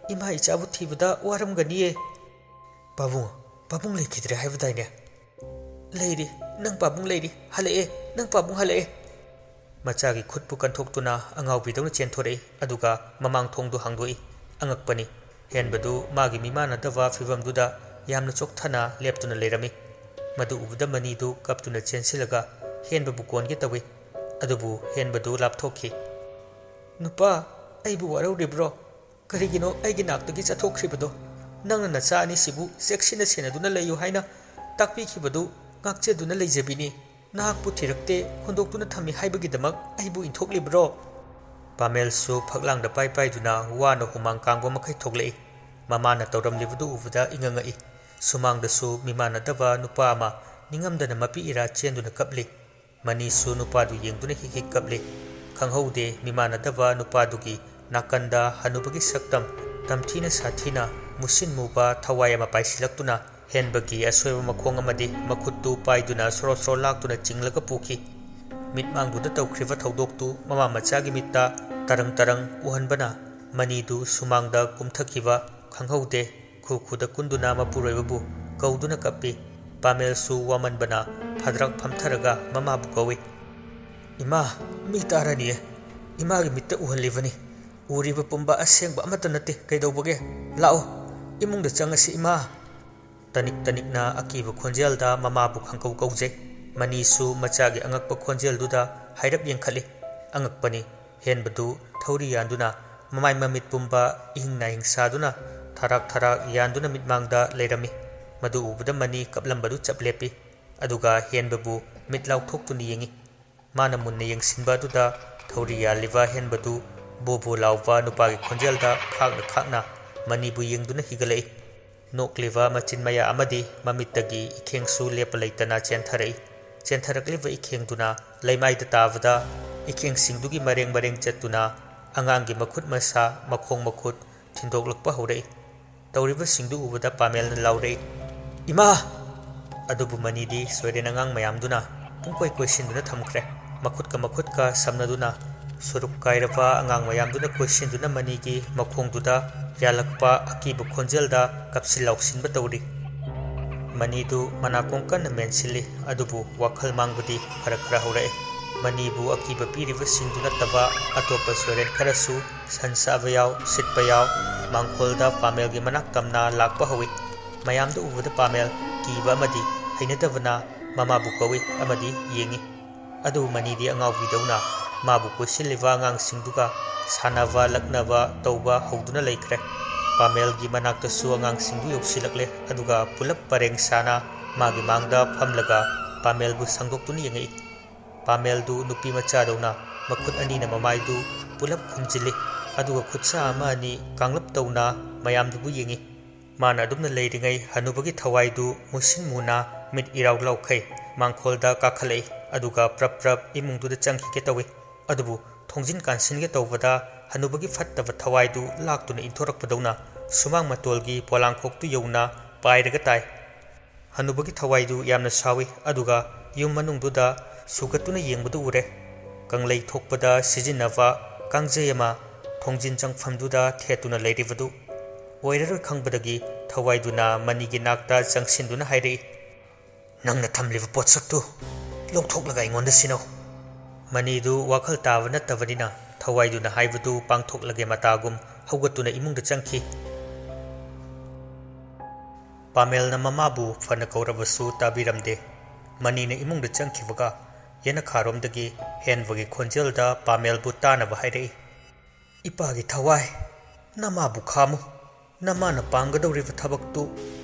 ꯏꯃꯥ ꯏꯆꯥꯕꯨ ꯊꯤꯕꯗ ꯋꯥꯔꯝꯒꯅꯤꯌꯦ꯫" "ꯄꯥꯕꯨꯡ, ꯄꯥꯕꯨꯡ ꯂꯩꯈꯤꯗ꯭ꯔꯦ ꯍꯥꯏꯕꯗꯥꯏꯅꯦ?" "ꯂꯩꯔꯤ, ꯅꯪ ꯄꯥꯕꯨꯡ ꯂꯩꯔꯤ꯫ ꯍꯜꯂꯛꯑꯦ, ꯅꯪ ꯄꯥꯕꯨꯡ ꯍꯜꯂꯛꯑꯦ꯫" ꯃꯆꯥꯒꯤ ꯈꯨꯠꯄꯨ ꯀꯟꯊꯣꯛꯇꯨꯅ ꯑꯉꯥꯎꯕꯤꯗꯧꯅ ꯆꯦꯟꯊꯣꯔꯛꯏ, ꯑꯗꯨꯒ ꯃꯃꯥꯡ ꯊꯣꯡꯗꯨ ꯍꯥꯡꯗꯣꯛꯏ꯫ ꯑꯉꯛꯄꯅꯤ, ꯍꯦꯟꯕꯗꯨ ꯃꯥꯒꯤ ꯃꯤꯃꯥꯟꯅꯗꯕ ꯐꯤꯚꯝꯗꯨꯗ ꯌꯥꯝꯅ ꯆꯣꯛꯊꯅ ꯂꯦꯞꯇꯨꯅ ꯂꯩꯔꯝꯃꯤ꯫ ꯃꯗꯨ ꯎꯕꯗ ꯃꯅꯤꯗꯨ ꯀꯞꯇꯨꯅ ꯆꯦꯟꯁꯤꯜꯂꯒ ꯍꯦꯟꯕꯕꯨ ꯀꯣꯟꯒꯦ ꯇꯧꯏ꯫ ꯑꯗꯨꯕꯨ ꯍꯦꯟꯕꯗꯨ ꯂꯥꯞꯊꯣꯛꯈꯤ꯫ "ꯅꯨꯄꯥ, ꯑꯩꯕꯨ ꯋꯥꯔꯧꯔꯤꯕ꯭ꯔꯣ? ꯀꯔꯤꯒꯤꯅꯣ ꯑꯩꯒꯤ ꯅꯥꯛꯇꯒꯤ ꯆꯠꯊꯣꯛꯈ꯭ꯔꯤꯕꯗꯣ? ꯅꯪꯅ ꯅꯆꯥ ꯑꯅꯤꯁꯤꯕꯨ ꯆꯦꯛꯁꯤꯟꯅ ꯁꯦꯟꯅꯗꯨꯅ ꯂꯩꯌꯨ ꯍꯥꯏꯅ ꯇꯥꯛꯄꯤꯈꯤꯕꯗꯨ ꯉꯥꯛꯆꯗꯨꯅ ꯂꯩꯖꯕꯤꯅꯤ꯫ ꯅꯍꯥꯛꯄꯨ ꯊꯤꯔꯛꯇꯦ, ꯍꯨꯟꯗꯣꯛꯇꯨꯅ ꯊꯝꯃꯤ ꯍꯥꯏꯕꯒꯤꯗꯃꯛ ꯑꯩꯕꯨ ꯏꯟꯊꯣꯛꯂꯤꯕ꯭ꯔꯣ?" ꯄꯥꯃꯦꯜꯁꯨ ꯐꯛꯂꯥꯡꯗ ꯄꯥꯏ ꯄꯥꯏꯗꯨꯅ ꯋꯥꯅ ꯍꯨꯃꯥꯡ ꯀꯥꯡꯕ ꯃꯈꯩ ꯊꯣꯛꯂꯛꯏ꯫ ꯃꯃꯥꯅ ꯇꯧꯔꯝꯂꯤꯕꯗꯨ ꯎꯕꯗ ꯏꯉꯛ ꯉꯛꯏ꯫ ꯁꯨꯃꯥꯡꯗꯁꯨ ꯃꯤꯃꯥꯟꯅꯗꯕ ꯅꯨꯄꯥ ꯑꯃ ꯅꯤꯡꯉꯝꯗꯅ ꯃꯄꯤ ꯏꯔꯥ ꯆꯦꯟꯗꯨꯅ ꯀꯞꯂꯤ꯫ ꯃꯅꯤꯁꯨ ꯅꯨꯄꯥꯗꯨ ꯌꯦꯡꯗꯨꯅ ꯍꯤꯛ ꯍꯤꯛ ꯀꯞꯂꯤ꯫ ꯈꯪꯍꯧꯗꯦ, ꯃꯤꯃꯥꯟꯅꯗꯕ ꯅꯨꯄꯥꯗꯨꯒꯤ ꯅꯥꯀꯟꯗ ꯍꯅꯨꯕꯒꯤ ꯁꯛꯇꯝ ꯇꯝꯊꯤꯅ ꯁꯥꯊꯤꯅ ꯃꯨꯁꯤꯟ ꯃꯨꯕ ꯊꯋꯥꯏ ꯑꯃ ꯄꯥꯏꯁꯤꯜꯂꯛꯇꯨꯅ ꯍꯦꯟꯕꯒꯤ ꯑꯁꯣꯏꯕ ꯃꯈꯣꯡ ꯑꯃꯗꯤ ꯃꯈꯨꯠꯇꯨ ꯄꯥꯏꯗꯨꯅ ꯁꯣꯔꯣ ꯁꯣꯔꯣ ꯂꯥꯛꯇꯨꯅ ꯆꯤꯡꯂꯒ ꯄꯨꯈꯤ꯫ ꯃꯤꯠꯃꯥꯡꯗꯨꯗ ꯇꯧꯈ꯭ꯔꯤꯕ ꯊꯧꯗꯣꯛꯇꯨ ꯃꯃꯥ ꯃꯆꯥꯒꯤ ꯃꯤꯠꯇ ꯇꯔꯪ ꯇꯔꯪ ꯎꯍꯟꯕꯅ ꯃꯅꯤꯗꯨ ꯁꯨꯃꯥꯡꯗ ꯀꯨꯝꯊꯈꯤꯕ ꯈꯪꯍꯧꯗꯦ꯫ ꯈꯨ ꯈꯨꯗ ꯀꯨꯟꯗꯨꯅ ꯃꯄꯨꯔꯣꯏꯕꯕꯨ ꯀꯧꯗꯨꯅ ꯀꯞꯄꯤ꯫ ꯄꯥꯃꯦꯜꯁꯨ ꯋꯥꯃꯟꯕꯅ ꯐꯗ꯭ꯔꯛ ꯐꯝꯊꯔꯒ ꯃꯃꯥꯕꯨ ꯀꯧꯏ꯫ "ꯏꯃꯥ, ꯃꯤ ꯇꯥꯔꯅꯤꯌꯦ꯫ ꯏꯃꯥꯒꯤ ꯃꯤꯠꯇ ꯎꯍꯜꯂꯤꯕꯅꯤ꯫ "ꯎꯔꯤꯕ ꯄꯨꯝꯕ ꯑꯁꯦꯡꯕ ꯑꯃꯠꯇ ꯅꯠꯇꯦ꯫ ꯀꯩꯗꯧꯕꯒꯦ? ꯂꯥꯛꯑꯣ, ꯏꯃꯨꯡꯗ ꯆꯪꯉꯁꯤ, ꯏꯃꯥ!" ꯇꯅꯤꯛ ꯇꯅꯤꯛꯅ ꯑꯀꯤꯕ ꯈꯣꯟꯖꯦꯜꯗ ꯃꯃꯥꯕꯨ ꯈꯪꯀꯧ ꯀꯧꯖꯩ꯫ ꯃꯅꯤꯁꯨ ꯃꯆꯥꯒꯤ ꯑꯉꯛꯄ ꯈꯣꯟꯖꯦꯜꯗꯨꯗ ꯍꯥꯏꯔꯞ ꯌꯦꯡꯈꯠꯂꯤ꯫ ꯑꯉꯛꯄꯅꯤ, ꯍꯦꯟꯕꯗꯨ ꯊꯧꯔꯤ ꯌꯥꯟꯗꯨꯅ, ꯃꯃꯥꯏ ꯃꯃꯤꯠ ꯄꯨꯝꯕ ꯏꯍꯤꯡ ꯅꯥꯍꯤꯡ ꯁꯥꯗꯨꯅ, ꯊꯔꯥꯛ ꯊꯔꯥꯛ ꯌꯥꯟꯗꯨꯅ ꯃꯤꯠꯃꯥꯡꯗ ꯂꯩꯔꯝꯃꯤ꯫ ꯃꯗꯨ ꯎꯕꯗ ꯃꯅꯤ ꯀꯞꯂꯝꯕꯗꯨ ꯆꯞ ꯂꯦꯞꯄꯤ꯫ ꯑꯗꯨꯒ ꯍꯦꯟꯕꯕꯨ ꯃꯤꯠ ꯂꯥꯎꯊꯣꯛꯇꯨꯅ ꯌꯦꯡꯏ꯫ ꯃꯥꯅ ꯃꯨꯟꯅ ꯌꯦꯡꯁꯤꯟꯕ ꯑꯗꯨꯗ ꯊꯧꯔꯤ ꯌꯥꯜꯂꯤꯕ ꯍꯦꯟꯕꯗꯨ ꯕꯣ ꯕꯣ ꯂꯥꯎꯕ ꯅꯨꯄꯥꯒꯤ ꯈꯣꯟꯖꯦꯜꯗ ꯈꯥꯛꯅ ꯈꯥꯛꯅ ꯃꯅꯤꯕꯨ ꯌꯦꯡꯗꯨꯅ ꯍꯤꯒꯠꯂꯛꯏ꯫ ꯅꯣꯛꯂꯤꯕ ꯃꯆꯤꯟ ꯃꯌꯥ ꯑꯃꯗꯤ ꯃꯃꯤꯠꯇꯒꯤ ꯏꯈꯦꯡꯁꯨ ꯂꯦꯞꯄ ꯂꯩꯇꯅ ꯆꯦꯟꯊꯔꯛꯏ꯫ ꯆꯦꯟꯊꯔꯛꯂꯤꯕ ꯏꯈꯦꯡꯗꯨꯅ ꯂꯩꯃꯥꯏꯗ ꯇꯥꯕꯗ ꯏꯈꯦꯡꯁꯤꯡꯗꯨꯒꯤ ꯃꯔꯦꯡ ꯃꯔꯦꯡ ꯆꯠꯇꯨꯅ ꯑꯉꯥꯡꯒꯤ ꯃꯈꯨꯠ ꯃꯁꯥ, ꯃꯈꯣꯡ ꯃꯈꯨꯠ ꯊꯤꯟꯗꯣꯛꯂꯛꯄ ꯍꯧꯔꯛꯏ꯫ ꯇꯧꯔꯤꯕꯁꯤꯡꯗꯨ ꯎꯕꯗ ꯄꯥꯃꯦꯜꯅ ꯂꯥꯎꯔꯛꯏ, "ꯏꯃꯥ!" ꯑꯗꯨꯕꯨ ꯃꯅꯤꯗꯤ ꯁꯣꯏꯔꯦꯟ ꯑꯉꯥꯡ ꯃꯌꯥꯝꯗꯨꯅ ꯄꯨꯡꯀꯣꯏ ꯀꯣꯏꯁꯤꯟꯗꯨꯅ ꯊꯝꯈ꯭ꯔꯦ꯫ ꯃꯈꯨꯠꯀ ꯃꯈꯨꯠꯀ ꯁꯝꯅꯗꯨꯅ ꯁꯨꯔꯨꯞ ꯀꯥꯏꯔꯕ ꯑꯉꯥꯡ ꯃꯌꯥꯝꯗꯨꯅ ꯀꯣꯏꯁꯤꯟꯗꯨꯅ ꯃꯅꯤꯒꯤ ꯃꯈꯣꯡꯗꯨꯗ ꯌꯥꯜꯂꯛꯄ ꯑꯀꯤꯕ ꯈꯣꯟꯖꯦꯜꯗ ꯀꯞꯁꯤꯟ ꯂꯥꯎꯁꯤꯟꯕ ꯇꯧꯔꯤ꯫ ꯃꯅꯤꯗꯨ ꯃꯅꯥꯀꯣꯡ ꯀꯟꯅ ꯃꯦꯟꯁꯤꯜꯂꯤ, ꯑꯗꯨꯕꯨ ꯋꯥꯈꯜ ꯃꯥꯡꯕꯗꯤ ꯈꯔ ꯈꯔ ꯍꯧꯔꯛꯏ꯫ ꯃꯅꯤꯕꯨ ꯑꯀꯤꯕ ꯄꯤꯔꯤꯕꯁꯤꯡꯗꯨ ꯅꯠꯇꯕ ꯑꯇꯣꯞꯄ ꯁꯣꯏꯔꯦꯟ ꯈꯔꯁꯨ ꯁꯟ ꯆꯥꯕ ꯌꯥꯎ, ꯁꯤꯠꯄ ꯌꯥꯎ, ꯃꯥꯡꯈꯣꯜꯗ ꯄꯥꯃꯦꯜꯒꯤ ꯃꯅꯥꯛ ꯇꯝꯅ ꯂꯥꯛꯄ ꯍꯧꯏ꯫ ꯃꯌꯥꯝꯗ ꯎꯕꯗ ꯄꯥꯃꯦꯜ ꯀꯤꯕ ꯑꯃꯗꯤ ꯍꯩꯅꯗꯕꯅ ꯃꯃꯥꯕꯨ ꯀꯧꯏ ꯑꯃꯗꯤ ꯌꯦꯡꯏ꯫ ꯑꯗꯨꯕꯨ ꯃꯅꯤꯗꯤ ꯑꯉꯥꯎꯕꯤꯗꯧꯅ ꯃꯥꯕꯨ ꯀꯣꯏꯁꯤꯜꯂꯤꯕ ꯑꯉꯥꯡꯁꯤꯡꯗꯨꯒ ꯁꯥꯟꯅꯕ ꯂꯛꯅꯕ ꯇꯧꯕ ꯍꯧꯗꯨꯅ ꯂꯩꯈ꯭ꯔꯦ꯫ ꯄꯥꯃꯦꯜꯒꯤ ꯃꯅꯥꯛꯇꯁꯨ ꯑꯉꯥꯡꯁꯤꯡꯗꯨ ꯌꯧꯁꯤꯜꯂꯛꯂꯦ, ꯑꯗꯨꯒ ꯄꯨꯂꯞ ꯄꯔꯦꯡ ꯁꯥꯅ ꯃꯥꯒꯤ ꯃꯥꯡꯗ ꯐꯝꯂꯒ ꯄꯥꯃꯦꯜꯕꯨ ꯁꯥꯡꯗꯣꯛꯇꯨꯅ ꯌꯦꯡꯉꯛꯏ꯫ ꯄꯥꯃꯦꯜꯗꯨ ꯅꯨꯄꯤ ꯃꯆꯥꯗꯧꯅ ꯃꯈꯨꯠ ꯑꯅꯤꯅ ꯃꯃꯥꯏꯗꯨ ꯄꯨꯂꯞ ꯈꯨꯝꯖꯤꯜꯂꯤ, ꯑꯗꯨꯒ ꯈꯨꯠꯁꯥ ꯑꯃ ꯑꯅꯤ ꯀꯥꯡꯂꯞ ꯇꯧꯅ ꯃꯌꯥꯝꯗꯨꯕꯨ ꯌꯦꯡꯉꯤ꯫ ꯃꯥꯅ ꯑꯗꯨꯝꯅ ꯂꯩꯔꯤꯉꯩ ꯍꯅꯨꯕꯒꯤ ꯊꯋꯥꯏꯗꯨ ꯃꯨꯁꯤꯟ ꯃꯨꯅ ꯃꯤꯠ ꯏꯔꯥꯎ ꯂꯥꯎꯈꯩ ꯃꯥꯡꯈꯣꯜꯗ ꯀꯥꯈꯠꯂꯛꯏ, ꯑꯗꯨꯒ ꯄ꯭ꯔꯞ ꯄ꯭ꯔꯞ ꯏꯃꯨꯡꯗꯨꯗ ꯆꯪꯈꯤꯒꯦ ꯇꯧꯏ꯫ ꯑꯗꯨꯕꯨ ꯊꯣꯡꯖꯤꯟ ꯀꯥꯟꯁꯤꯟꯒꯦ ꯇꯧꯕꯗ ꯍꯅꯨꯕꯒꯤ ꯐꯠꯇꯕ ꯊꯋꯥꯏꯗꯨ ꯂꯥꯛꯇꯨꯅ ꯏꯟꯊꯣꯔꯛꯄꯗꯧꯅ ꯁꯨꯃꯥꯡ ꯃꯇꯣꯜꯒꯤ ꯄꯣꯂꯥꯡꯈꯣꯛꯇꯨ ꯌꯧꯅ ꯄꯥꯏꯔꯒ ꯇꯥꯏ꯫ ꯍꯅꯨꯕꯒꯤ ꯊꯋꯥꯏꯗꯨ ꯌꯥꯝꯅ ꯁꯥꯎꯏ, ꯑꯗꯨꯒ ꯌꯨꯝ ꯃꯅꯨꯡꯗꯨꯗ ꯁꯨꯒꯠꯇꯨꯅ ꯌꯦꯡꯕꯗꯨ ꯎꯔꯦ꯫ ꯀꯪꯂꯩ ꯊꯣꯛꯄꯗ ꯁꯤꯖꯤꯟꯅꯕ ꯀꯥꯡꯖꯩ ꯑꯃ ꯊꯣꯡꯖꯤꯟ ꯆꯪꯐꯝꯗꯨꯗ ꯊꯦꯠꯇꯨꯅ ꯂꯩꯔꯤꯕꯗꯨ ꯑꯣꯏꯔꯔꯣꯏ ꯈꯪꯕꯗꯒꯤ ꯊꯋꯥꯏꯗꯨꯅ ꯃꯅꯤꯒꯤ ꯅꯥꯛꯇ ꯆꯪꯁꯤꯟꯗꯨꯅ ꯍꯥꯏꯔꯛꯏ, "ꯅꯪꯅ ꯊꯝꯂꯤꯕ ꯄꯣꯠꯁꯛꯇꯨ ꯂꯧꯊꯣꯛꯂꯒ ꯑꯩꯉꯣꯟꯗ ꯁꯤꯟꯅꯧ꯫" ꯃꯅꯤꯗꯨ ꯋꯥꯈꯜ ꯇꯥꯕ ꯅꯠꯇꯕꯅꯤꯅ ꯊꯋꯥꯏꯗꯨꯅ ꯍꯥꯏꯕꯗꯨ ꯄꯥꯡꯊꯣꯛꯂꯒꯦ ꯃꯇꯥꯒꯨꯝ ꯍꯧꯒꯠꯇꯨꯅ ꯏꯃꯨꯡꯗ ꯆꯪꯈꯤ꯫ ꯄꯥꯃꯦꯜꯅ ꯃꯃꯥꯕꯨ ꯐꯅ ꯀꯧꯔꯕꯁꯨ ꯇꯥꯕꯤꯔꯝꯗꯦ꯫ ꯃꯅꯤꯅ ꯏꯃꯨꯡꯗ ꯆꯪꯈꯤꯕꯒ ꯌꯦꯅꯈꯥꯔꯣꯝꯗꯒꯤ ꯍꯦꯟꯕꯒꯤ ꯈꯣꯟꯖꯦꯜꯗ ꯄꯥꯃꯦꯜꯕꯨ ꯇꯥꯅꯕ ꯍꯥꯏꯔꯛꯏ, "ꯏꯄꯥꯒꯤ ꯊꯋꯥꯏ, ꯅꯃꯥꯕꯨ ꯈꯥꯝꯃꯨ꯫ ꯅꯃꯥꯅ ꯄꯥꯡꯒꯗꯧꯔꯤꯕ ꯊꯕꯛꯇꯨ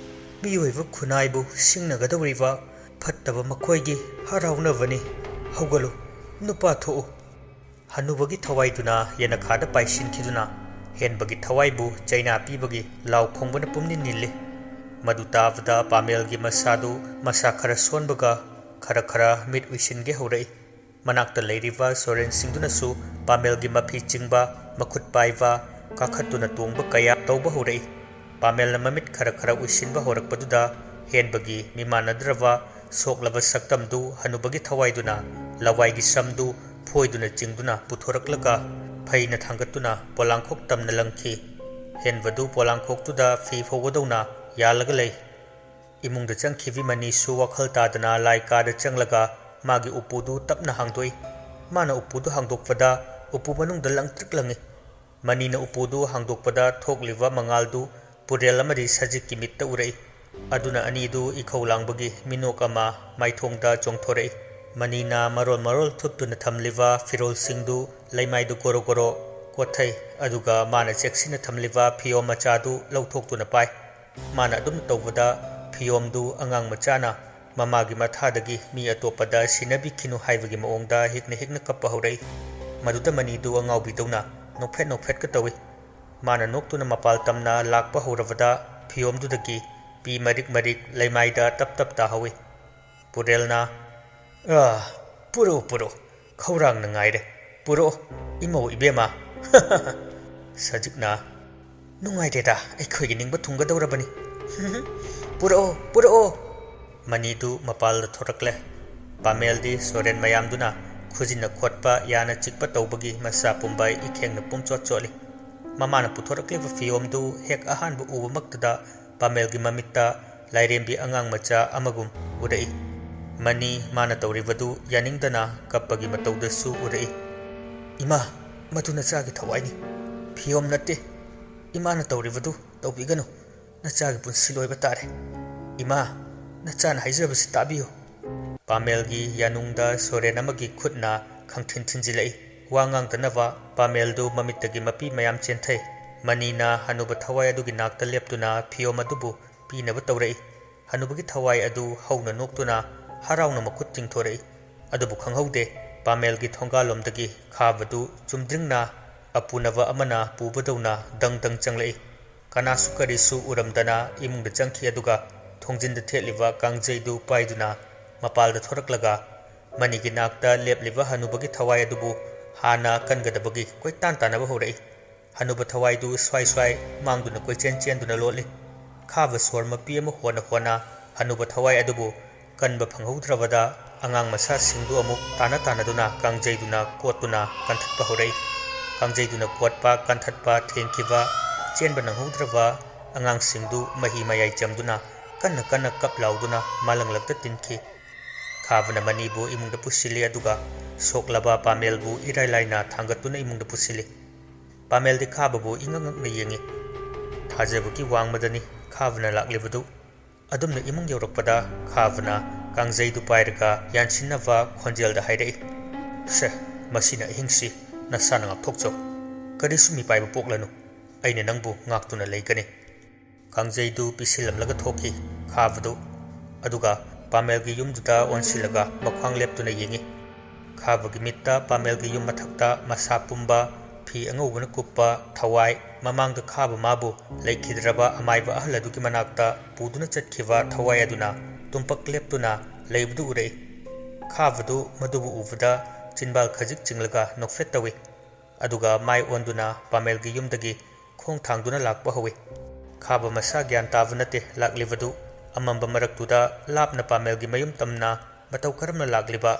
ꯃꯤꯑꯣꯏꯕ ꯈꯨꯟꯅꯥꯏꯕꯨ ꯁꯤꯡꯅꯒꯗꯧꯔꯤꯕ ꯐꯠꯇꯕ ꯃꯈꯣꯏꯒꯤ ꯍꯔꯥꯎꯅꯕꯅꯤ꯫ ꯍꯧꯒꯠꯂꯨ, ꯅꯨꯄꯥ ꯊꯣꯛꯎ꯫" ꯍꯅꯨꯕꯒꯤ ꯊꯋꯥꯏꯗꯨꯅ ꯌꯦꯅꯈꯥꯗ ꯄꯥꯏꯁꯤꯟꯈꯤꯗꯨꯅ ꯍꯦꯟꯕꯒꯤ ꯊꯋꯥꯏꯕꯨ ꯆꯩꯅꯥ ꯄꯤꯕꯒꯤ ꯂꯥꯎ ꯈꯣꯡꯕꯅ ꯄꯨꯝꯅꯤꯟ ꯅꯤꯜꯂꯤ꯫ ꯃꯗꯨ ꯇꯥꯕꯗ ꯄꯥꯃꯦꯜꯒꯤ ꯃꯁꯥꯗꯨ ꯃꯁꯥ ꯈꯔ ꯁꯣꯟꯕꯒ ꯈꯔ ꯈꯔ ꯃꯤꯠ ꯎꯏꯁꯤꯟꯒꯦ ꯍꯧꯔꯛꯏ꯫ ꯃꯅꯥꯛꯇ ꯂꯩꯔꯤꯕ ꯁꯣꯔꯦꯟꯁꯤꯡꯗꯨꯅꯁꯨ ꯄꯥꯃꯦꯜꯒꯤ ꯃꯐꯤ ꯆꯤꯡꯕ, ꯃꯈꯨꯠ ꯄꯥꯏꯕ, ꯀꯥꯈꯠꯇꯨꯅ ꯇꯣꯡꯕ ꯀꯌꯥ ꯇꯧꯕ ꯍꯧꯔꯛꯏ꯫ ꯄꯥꯃꯦꯜꯅ ꯃꯃꯤꯠ ꯈꯔ ꯈꯔ ꯎꯏꯁꯤꯟꯕ ꯍꯧꯔꯛꯄꯗꯨꯗ ꯍꯦꯟꯕꯒꯤ ꯃꯤꯃꯥꯟꯅꯗ꯭ꯔꯕ ꯁꯣꯛꯂꯕ ꯁꯛꯇꯝꯗꯨ ꯍꯅꯨꯕꯒꯤ ꯊꯋꯥꯏꯗꯨꯅ ꯂꯋꯥꯏꯒꯤ ꯁꯝꯗꯨ ꯐꯣꯏꯗꯨꯅ ꯆꯤꯡꯗꯨꯅ ꯄꯨꯊꯣꯔꯛꯂꯒ ꯐꯩꯅ ꯊꯥꯡꯒꯠꯇꯨꯅ ꯄꯣꯂꯥꯡꯈꯣꯛ ꯇꯝꯅ ꯂꯪꯈꯤ꯫ ꯍꯦꯟꯕꯗꯨ ꯄꯣꯂꯥꯡꯈꯣꯛꯇꯨꯗ ꯐꯤ ꯐꯧꯒꯗꯧꯅ ꯌꯥꯜꯂꯒ ꯂꯩ꯫ ꯏꯃꯨꯡꯗ ꯆꯪꯈꯤꯕꯤ ꯃꯅꯤꯁꯨ ꯋꯥꯈꯜ ꯇꯥꯗꯅ ꯂꯥꯏ ꯀꯥꯗ ꯆꯪꯂꯒ ꯃꯥꯒꯤ ꯎꯄꯨꯗꯨ ꯇꯞꯅ ꯍꯥꯡꯗꯣꯛꯏ꯫ ꯃꯥꯅ ꯎꯄꯨꯗꯨ ꯍꯥꯡꯗꯣꯛꯄꯗ ꯎꯄꯨ ꯃꯅꯨꯡꯗ ꯂꯪꯇ꯭ꯔꯤꯛ ꯂꯪꯏ꯫ ꯃꯅꯤꯅ ꯎꯄꯨꯗꯨ ꯍꯥꯡꯗꯣꯛꯄꯗ ꯊꯣꯛꯂꯤꯕ ꯃꯉꯥꯜꯗꯨ ꯄꯨꯔꯦꯜ ꯑꯃꯗꯤ ꯁꯖꯤꯛꯀꯤ ꯃꯤꯠꯇ ꯎꯔꯛꯏ꯫ ꯑꯗꯨꯅ ꯑꯅꯤꯗꯨ ꯏꯈꯧ ꯂꯥꯡꯕꯒꯤ ꯃꯤꯅꯣꯛ ꯑꯃ ꯃꯥꯏꯊꯣꯡꯗ ꯆꯣꯡꯊꯣꯔꯛꯏ꯫ ꯃꯅꯤꯅ ꯃꯔꯣꯜ ꯃꯔꯣꯜ ꯊꯨꯞꯇꯨꯅ ꯊꯝꯂꯤꯕ ꯐꯤꯔꯣꯜꯁꯤꯡꯗꯨ ꯂꯩꯃꯥꯏꯗ ꯒꯣꯔꯣ ꯒꯣꯔꯣ ꯀꯣꯠꯊꯩ꯫ ꯑꯗꯨꯒ ꯃꯥꯅ ꯆꯦꯛꯁꯤꯟꯅ ꯊꯝꯂꯤꯕ ꯐꯤꯌꯣꯝ ꯃꯆꯥꯗꯨ ꯂꯧꯊꯣꯛꯇꯨꯅ ꯄꯥꯏ꯫ ꯃꯥꯅ ꯑꯗꯨꯝꯅ ꯇꯧꯕꯗ ꯐꯤꯌꯣꯝꯗꯨ ꯑꯉꯥꯡ ꯃꯆꯥꯅ ꯃꯃꯥꯒꯤ ꯃꯊꯥꯗꯒꯤ ꯃꯤ ꯑꯇꯣꯞꯄꯗ ꯁꯤꯟꯅꯕꯤꯈꯤꯅꯨ ꯍꯥꯏꯕꯒꯤ ꯃꯑꯣꯡꯗ ꯍꯤꯛꯅ ꯍꯤꯛꯅ ꯀꯞꯄ ꯍꯧꯔꯛꯏ꯫ ꯃꯗꯨꯗ ꯃꯅꯤꯗꯨ ꯑꯉꯥꯎꯕꯤꯗꯧꯅ ꯅꯣꯛꯐꯦꯠ ꯅꯣꯛꯐꯦꯠꯀ ꯇꯧꯏ꯫ ꯃꯥꯅ ꯅꯣꯛꯇꯨꯅ ꯃꯄꯥꯜ ꯇꯝꯅ ꯂꯥꯛꯄ ꯍꯧꯔꯕꯗ ꯐꯤꯌꯣꯝꯗꯨꯗꯒꯤ ꯄꯤ ꯃꯔꯤꯛ ꯃꯔꯤꯛ ꯂꯩꯃꯥꯏꯗ ꯇꯞ ꯇꯞ ꯇꯥꯍꯧꯏ꯫ ꯄꯨꯔꯦꯜꯅ, "ꯑꯥ, ꯄꯨꯔꯛꯑꯣ, ꯄꯨꯔꯛꯑꯣ, ꯈꯧꯔꯥꯡꯅ ꯉꯥꯏꯔꯦ꯫ ꯄꯨꯔꯛꯑꯣ, ꯏꯃꯧ ꯏꯕꯦꯝꯃ꯫" ꯁꯖꯤꯛꯅ, "ꯅꯨꯡꯉꯥꯏꯔꯦꯗ, ꯑꯩꯈꯣꯏꯒꯤ ꯅꯤꯡꯕ ꯊꯨꯡꯒꯗꯧꯔꯕꯅꯤ꯫ ꯄꯨꯔꯛꯑꯣ, ꯄꯨꯔꯛꯑꯣ꯫" ꯃꯅꯤꯗꯨ ꯃꯄꯥꯜꯗ ꯊꯣꯔꯛꯂꯦ꯫ ꯄꯥꯃꯦꯜꯗꯤ ꯁꯣꯔꯦꯟ ꯃꯌꯥꯝꯗꯨꯅ ꯈꯨꯖꯤꯟꯅ ꯈꯣꯠꯄ, ꯌꯥꯅ ꯆꯤꯛꯄ ꯇꯧꯕꯒꯤ ꯃꯁꯥ ꯄꯨꯝꯕ ꯏꯈꯦꯡꯅ ꯄꯨꯝꯆꯣꯠ ꯆꯣꯠꯂꯤ꯫ ꯃꯃꯥꯅ ꯄꯨꯊꯣꯔꯛꯂꯤꯕ ꯐꯤꯌꯣꯝꯗꯨ ꯍꯦꯛ ꯑꯍꯥꯟꯕ ꯎꯕꯃꯛꯇꯗ ꯄꯥꯃꯦꯜꯒꯤ ꯃꯃꯤꯠꯇ ꯂꯥꯏꯔꯦꯝꯕꯤ ꯑꯉꯥꯡ ꯃꯆꯥ ꯑꯃꯒꯨꯝ ꯎꯔꯛꯏ꯫ ꯃꯅꯤ ꯃꯥꯅ ꯇꯧꯔꯤꯕꯗꯨ ꯌꯥꯅꯤꯡꯗꯅ ꯀꯞꯄꯒꯤ ꯃꯇꯧꯗꯁꯨ ꯎꯔꯛꯏ꯫ "ꯏꯃꯥ, "ꯃꯗꯨ ꯅꯆꯥꯒꯤ ꯊꯋꯥꯏꯅꯤ, ꯐꯤꯌꯣꯝ ꯅꯠꯇꯦ꯫ ꯏꯃꯥꯅ ꯇꯧꯔꯤꯕꯗꯨ ꯇꯧꯕꯤꯒꯅꯨ꯫ ꯅꯆꯥꯒꯤ ꯄꯨꯟꯁꯤ ꯂꯣꯏꯕ ꯇꯥꯔꯦ꯫ ꯏꯃꯥ, ꯅꯆꯥꯅ ꯍꯥꯏꯖꯕꯁꯤ ꯇꯥꯕꯤꯌꯨ꯫" ꯄꯥꯃꯦꯜꯒꯤ ꯌꯥꯅꯨꯡꯗ ꯁꯣꯔꯦꯟ ꯑꯃꯒꯤ ꯈꯨꯠꯅ ꯈꯪꯊꯤꯟ ꯊꯤꯟꯖꯤꯜꯂꯛꯏ꯫ ꯋꯥ ꯉꯥꯡꯗꯅꯕ ꯄꯥꯃꯦꯜꯗꯨ ꯃꯃꯤꯠꯇꯒꯤ ꯃꯄꯤ ꯃꯌꯥꯝ ꯆꯦꯟꯊꯩ꯫ ꯃꯅꯤꯅ ꯍꯅꯨꯕ ꯊꯋꯥꯏ ꯑꯗꯨꯒꯤ ꯅꯥꯛꯇ ꯂꯦꯞꯇꯨꯅ ꯐꯤꯌꯣꯝ ꯑꯗꯨꯕꯨ ꯄꯤꯅꯕ ꯇꯧꯔꯛꯏ꯫ ꯍꯅꯨꯕꯒꯤ ꯊꯋꯥꯏ ꯑꯗꯨ ꯍꯧꯅ ꯅꯣꯛꯇꯨꯅ ꯍꯔꯥꯎꯅ ꯃꯈꯨꯠ ꯇꯤꯡꯊꯣꯔꯛꯏ꯫ ꯑꯗꯨꯕꯨ ꯈꯪꯍꯧꯗꯦ, ꯄꯥꯃꯦꯜꯒꯤ ꯊꯣꯡꯒꯥꯜꯂꯣꯝꯗꯒꯤ ꯈꯥꯕꯗꯨ ꯆꯨꯝꯗ꯭ꯔꯤꯡꯅ ꯑꯄꯨꯅꯕ ꯑꯃꯅ ꯄꯨꯕꯗꯧꯅ ꯗꯪ ꯗꯪ ꯆꯪꯂꯛꯏ꯫ ꯀꯅꯥꯁꯨ ꯀꯔꯤꯁꯨ ꯎꯔꯝꯗꯅ ꯏꯃꯨꯡꯗ ꯆꯪꯈꯤ, ꯑꯗꯨꯒ ꯊꯣꯡꯖꯤꯟꯗ ꯊꯦꯠꯂꯤꯕ ꯀꯥꯡꯖꯩꯗꯨ ꯄꯥꯏꯗꯨꯅ ꯃꯄꯥꯜꯗ ꯊꯣꯔꯛꯂꯒ ꯃꯅꯤꯒꯤ ꯅꯥꯛꯇ ꯂꯦꯞꯂꯤꯕ ꯍꯅꯨꯕꯒꯤ ꯊꯋꯥꯏ ꯑꯗꯨꯕꯨ ꯍꯥꯟꯅ ꯀꯟꯒꯗꯕꯒꯤ ꯀꯣꯏꯇꯥꯟ ꯇꯥꯟꯅꯕ ꯍꯧꯔꯛꯏ꯫ ꯍꯅꯨꯕ ꯊꯋꯥꯏꯗꯨ ꯁ꯭ꯋꯥꯏ ꯁ꯭ꯋꯥꯏ ꯃꯥꯡꯗꯨꯅ ꯀꯣꯏꯆꯦꯟ ꯆꯦꯟꯗꯨꯅ ꯂꯣꯠꯂꯤ꯫ ꯈꯥꯕ ꯁꯣꯔ ꯃꯄꯤ ꯑꯃ ꯍꯣꯟꯅ ꯍꯣꯟꯅ ꯍꯅꯨꯕ ꯊꯋꯥꯏ ꯑꯗꯨꯕꯨ ꯀꯟꯕ ꯐꯪꯍꯧꯗ꯭ꯔꯕꯗ ꯑꯉꯥꯡ ꯃꯁꯥꯁꯤꯡꯗꯨ ꯑꯃꯨꯛ ꯇꯥꯟꯅ ꯇꯥꯟꯅꯗꯨꯅ ꯀꯥꯡꯖꯩꯗꯨꯅ ꯀꯣꯠꯇꯨꯅ ꯀꯟꯊꯠꯄ ꯍꯧꯔꯛꯏ꯫ ꯀꯥꯡꯖꯩꯗꯨꯅ ꯀꯣꯠꯄ, ꯀꯟꯊꯠꯄ ꯊꯦꯡꯈꯤꯕ, ꯆꯦꯟꯕ ꯅꯪꯍꯧꯗ꯭ꯔꯕ ꯑꯉꯥꯡꯁꯤꯡꯗꯨ ꯃꯍꯤ ꯃꯌꯥꯏ ꯆꯝꯗꯨꯅ ꯀꯟꯅ ꯀꯟꯅ ꯀꯞ ꯂꯥꯎꯗꯨꯅ ꯃꯥꯂꯪꯂꯛꯇ ꯇꯤꯟꯈꯤ꯫ ꯈꯥꯕꯅ ꯃꯅꯤꯕꯨ ꯏꯃꯨꯡꯗ ꯄꯨꯁꯤꯜꯂꯤ, ꯑꯗꯨꯒ ꯁꯣꯛꯂꯕ ꯄꯥꯃꯦꯜꯕꯨ ꯏꯔꯥꯏ ꯂꯥꯏꯅ ꯊꯥꯡꯒꯠꯇꯨꯅ ꯏꯃꯨꯡꯗ ꯄꯨꯁꯤꯜꯂꯤ꯫ ꯄꯥꯃꯦꯜꯗꯤ ꯈꯥꯕꯕꯨ ꯏꯉꯛ ꯉꯛꯅ ꯌꯦꯡꯏ꯫ ꯊꯥꯖꯕꯒꯤ ꯋꯥꯡꯃꯗꯅꯤ ꯈꯥꯕꯅ ꯂꯥꯛꯂꯤꯕꯗꯨ꯫ ꯑꯗꯨꯝꯅ ꯏꯃꯨꯡ ꯌꯧꯔꯛꯄꯗ ꯈꯥꯕꯅ ꯀꯥꯡꯖꯩꯗꯨ ꯄꯥꯏꯔꯒ ꯌꯥꯟꯁꯤꯟꯅꯕ ꯈꯣꯟꯖꯦꯜꯗ ꯍꯥꯏꯔꯛꯏ, "ꯁꯦ, ꯃꯁꯤꯅ ꯑꯍꯤꯡꯁꯤ ꯅꯁꯥꯅ ꯉꯥꯛꯊꯣꯛꯆꯧ꯫ ꯀꯔꯤꯁꯨ ꯃꯤꯄꯥꯏꯕ ꯄꯣꯛꯂꯅꯨ꯫ ꯑꯩꯅ ꯅꯪꯕꯨ ꯉꯥꯛꯇꯨꯅ ꯂꯩꯒꯅꯤ꯫" ꯀꯥꯡꯖꯩꯗꯨ ꯄꯤꯁꯤꯜꯂꯝꯂꯒ ꯊꯣꯛꯈꯤ ꯈꯥꯕꯗꯨ꯫ ꯑꯗꯨꯒ ꯄꯥꯃꯦꯜꯒꯤ ꯌꯨꯝꯗꯨꯗ ꯑꯣꯟꯁꯤꯜꯂꯒ ꯃꯈ꯭ꯋꯥꯡ ꯂꯦꯞꯇꯨꯅ ꯌꯦꯡꯏ꯫ ꯈꯥꯕꯒꯤ ꯃꯤꯠꯇ ꯄꯥꯃꯦꯜꯒꯤ ꯌꯨꯝ ꯃꯊꯛꯇ ꯃꯁꯥ ꯄꯨꯝꯕ, ꯐꯤ ꯑꯉꯧꯕꯅ ꯀꯨꯞꯄ ꯊꯋꯥꯏ, ꯃꯃꯥꯡꯗ ꯈꯥꯕ ꯃꯥꯕꯨ ꯂꯩꯈꯤꯗ꯭ꯔꯕ ꯑꯃꯥꯏꯕ ꯑꯍꯜ ꯑꯗꯨꯒꯤ ꯃꯅꯥꯛꯇ ꯄꯨꯗꯨꯅ ꯆꯠꯈꯤꯕ ꯊꯋꯥꯏ ꯑꯗꯨꯅ ꯇꯨꯝꯄꯛ ꯂꯦꯞꯇꯨꯅ ꯂꯩꯕꯗꯨ ꯎꯔꯛꯏ꯫ ꯈꯥꯕꯗꯨ ꯃꯗꯨꯕꯨ ꯎꯕꯗ ꯆꯤꯟꯕꯥꯜ ꯈꯖꯤꯛ ꯆꯤꯡꯂꯒ ꯅꯣꯛꯐꯦꯠ ꯇꯧꯏ꯫ ꯑꯗꯨꯒ ꯃꯥꯏ ꯑꯣꯟꯗꯨꯅ ꯄꯥꯃꯦꯜꯒꯤ ꯌꯨꯝꯗꯒꯤ ꯈꯣꯡ ꯊꯥꯡꯗꯨꯅ ꯂꯥꯛꯄ ꯍꯧꯏ꯫ ꯈꯥꯕ ꯃꯁꯥ ꯒ꯭ꯌꯥꯟ ꯇꯥꯕ ꯅꯠꯇꯦ ꯂꯥꯛꯂꯤꯕꯗꯨ꯫ ꯑꯃꯝꯕ ꯃꯔꯛꯇꯨꯗ ꯂꯥꯞꯅ ꯄꯥꯃꯦꯜꯒꯤ ꯃꯌꯨꯝ ꯇꯝꯅ ꯃꯇꯧ ꯀꯔꯝꯅ ꯂꯥꯛꯂꯤꯕ?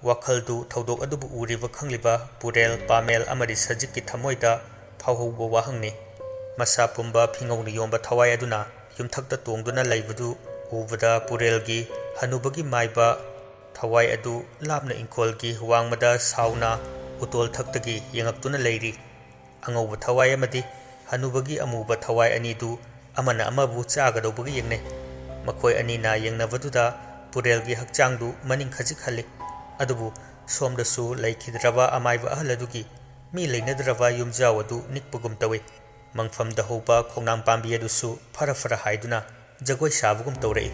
ꯋꯥꯈꯜꯗꯨ ꯊꯧꯗꯣꯛ ꯑꯗꯨꯕꯨ ꯎꯔꯤꯕ ꯈꯪꯂꯤꯕ ꯄꯨꯔꯦꯜ, ꯄꯥꯃꯦꯜ ꯑꯃꯗꯤ ꯁꯖꯤꯛꯀꯤ ꯊꯃꯣꯏꯗ ꯐꯥꯎꯍꯧꯕ ꯋꯥꯍꯪꯅꯤ꯫ ꯃꯁꯥ ꯄꯨꯝꯕ ꯐꯤꯉꯧꯅ ꯌꯣꯝꯕ ꯊꯋꯥꯏ ꯑꯗꯨꯅ ꯌꯨꯝꯊꯛꯇ ꯇꯣꯡꯗꯨꯅ ꯂꯩꯕꯗꯨ ꯎꯕꯗ ꯄꯨꯔꯦꯜꯒꯤ ꯍꯅꯨꯕꯒꯤ ꯃꯥꯏꯕ ꯊꯋꯥꯏ ꯑꯗꯨ ꯂꯥꯞꯅ ꯏꯪꯈꯣꯜꯒꯤ ꯋꯥꯡꯃꯗ ꯁꯥꯎꯅ ꯎꯇꯣꯜ ꯊꯛꯇꯒꯤ ꯌꯦꯡꯉꯛꯇꯨꯅ ꯂꯩꯔꯤ꯫ ꯑꯉꯧꯕ ꯊꯋꯥꯏ ꯑꯃꯗꯤ ꯍꯅꯨꯕꯒꯤ ꯑꯃꯨꯕ ꯊꯋꯥꯏ ꯑꯅꯤꯗꯨ ꯑꯃꯅ ꯑꯃꯕꯨ ꯆꯥꯒꯗꯧꯕꯒ ꯌꯦꯡꯅꯩ꯫ ꯃꯈꯣꯏ ꯑꯅꯤꯅ ꯌꯦꯡꯅꯕꯗꯨꯗ ꯄꯨꯔꯦꯜꯒꯤ ꯍꯛꯆꯥꯡꯗꯨ ꯃꯅꯤꯡ ꯈꯖꯤꯛ ꯍꯜꯂꯤ꯫ ꯑꯗꯨꯕꯨ ꯁꯣꯝꯗꯁꯨ ꯂꯩꯈꯤꯗ꯭ꯔꯕ ꯑꯃꯥꯏꯕ ꯑꯍꯜ ꯑꯗꯨꯒꯤ ꯃꯤ ꯂꯩꯅꯗ꯭ꯔꯕ ꯌꯨꯝꯖꯥꯎ ꯑꯗꯨ ꯅꯤꯛꯄꯒꯨꯝ ꯇꯧꯏ꯫ ꯃꯪꯐꯝꯗ ꯍꯧꯕ ꯈꯣꯡꯅꯥꯡ ꯄꯥꯝꯕꯤ ꯑꯗꯨꯁꯨ ꯐꯔ ꯐꯔ ꯍꯥꯏꯗꯨꯅ ꯖꯒꯣꯏ ꯁꯥꯕꯒꯨꯝ ꯇꯧꯔꯛꯏ꯫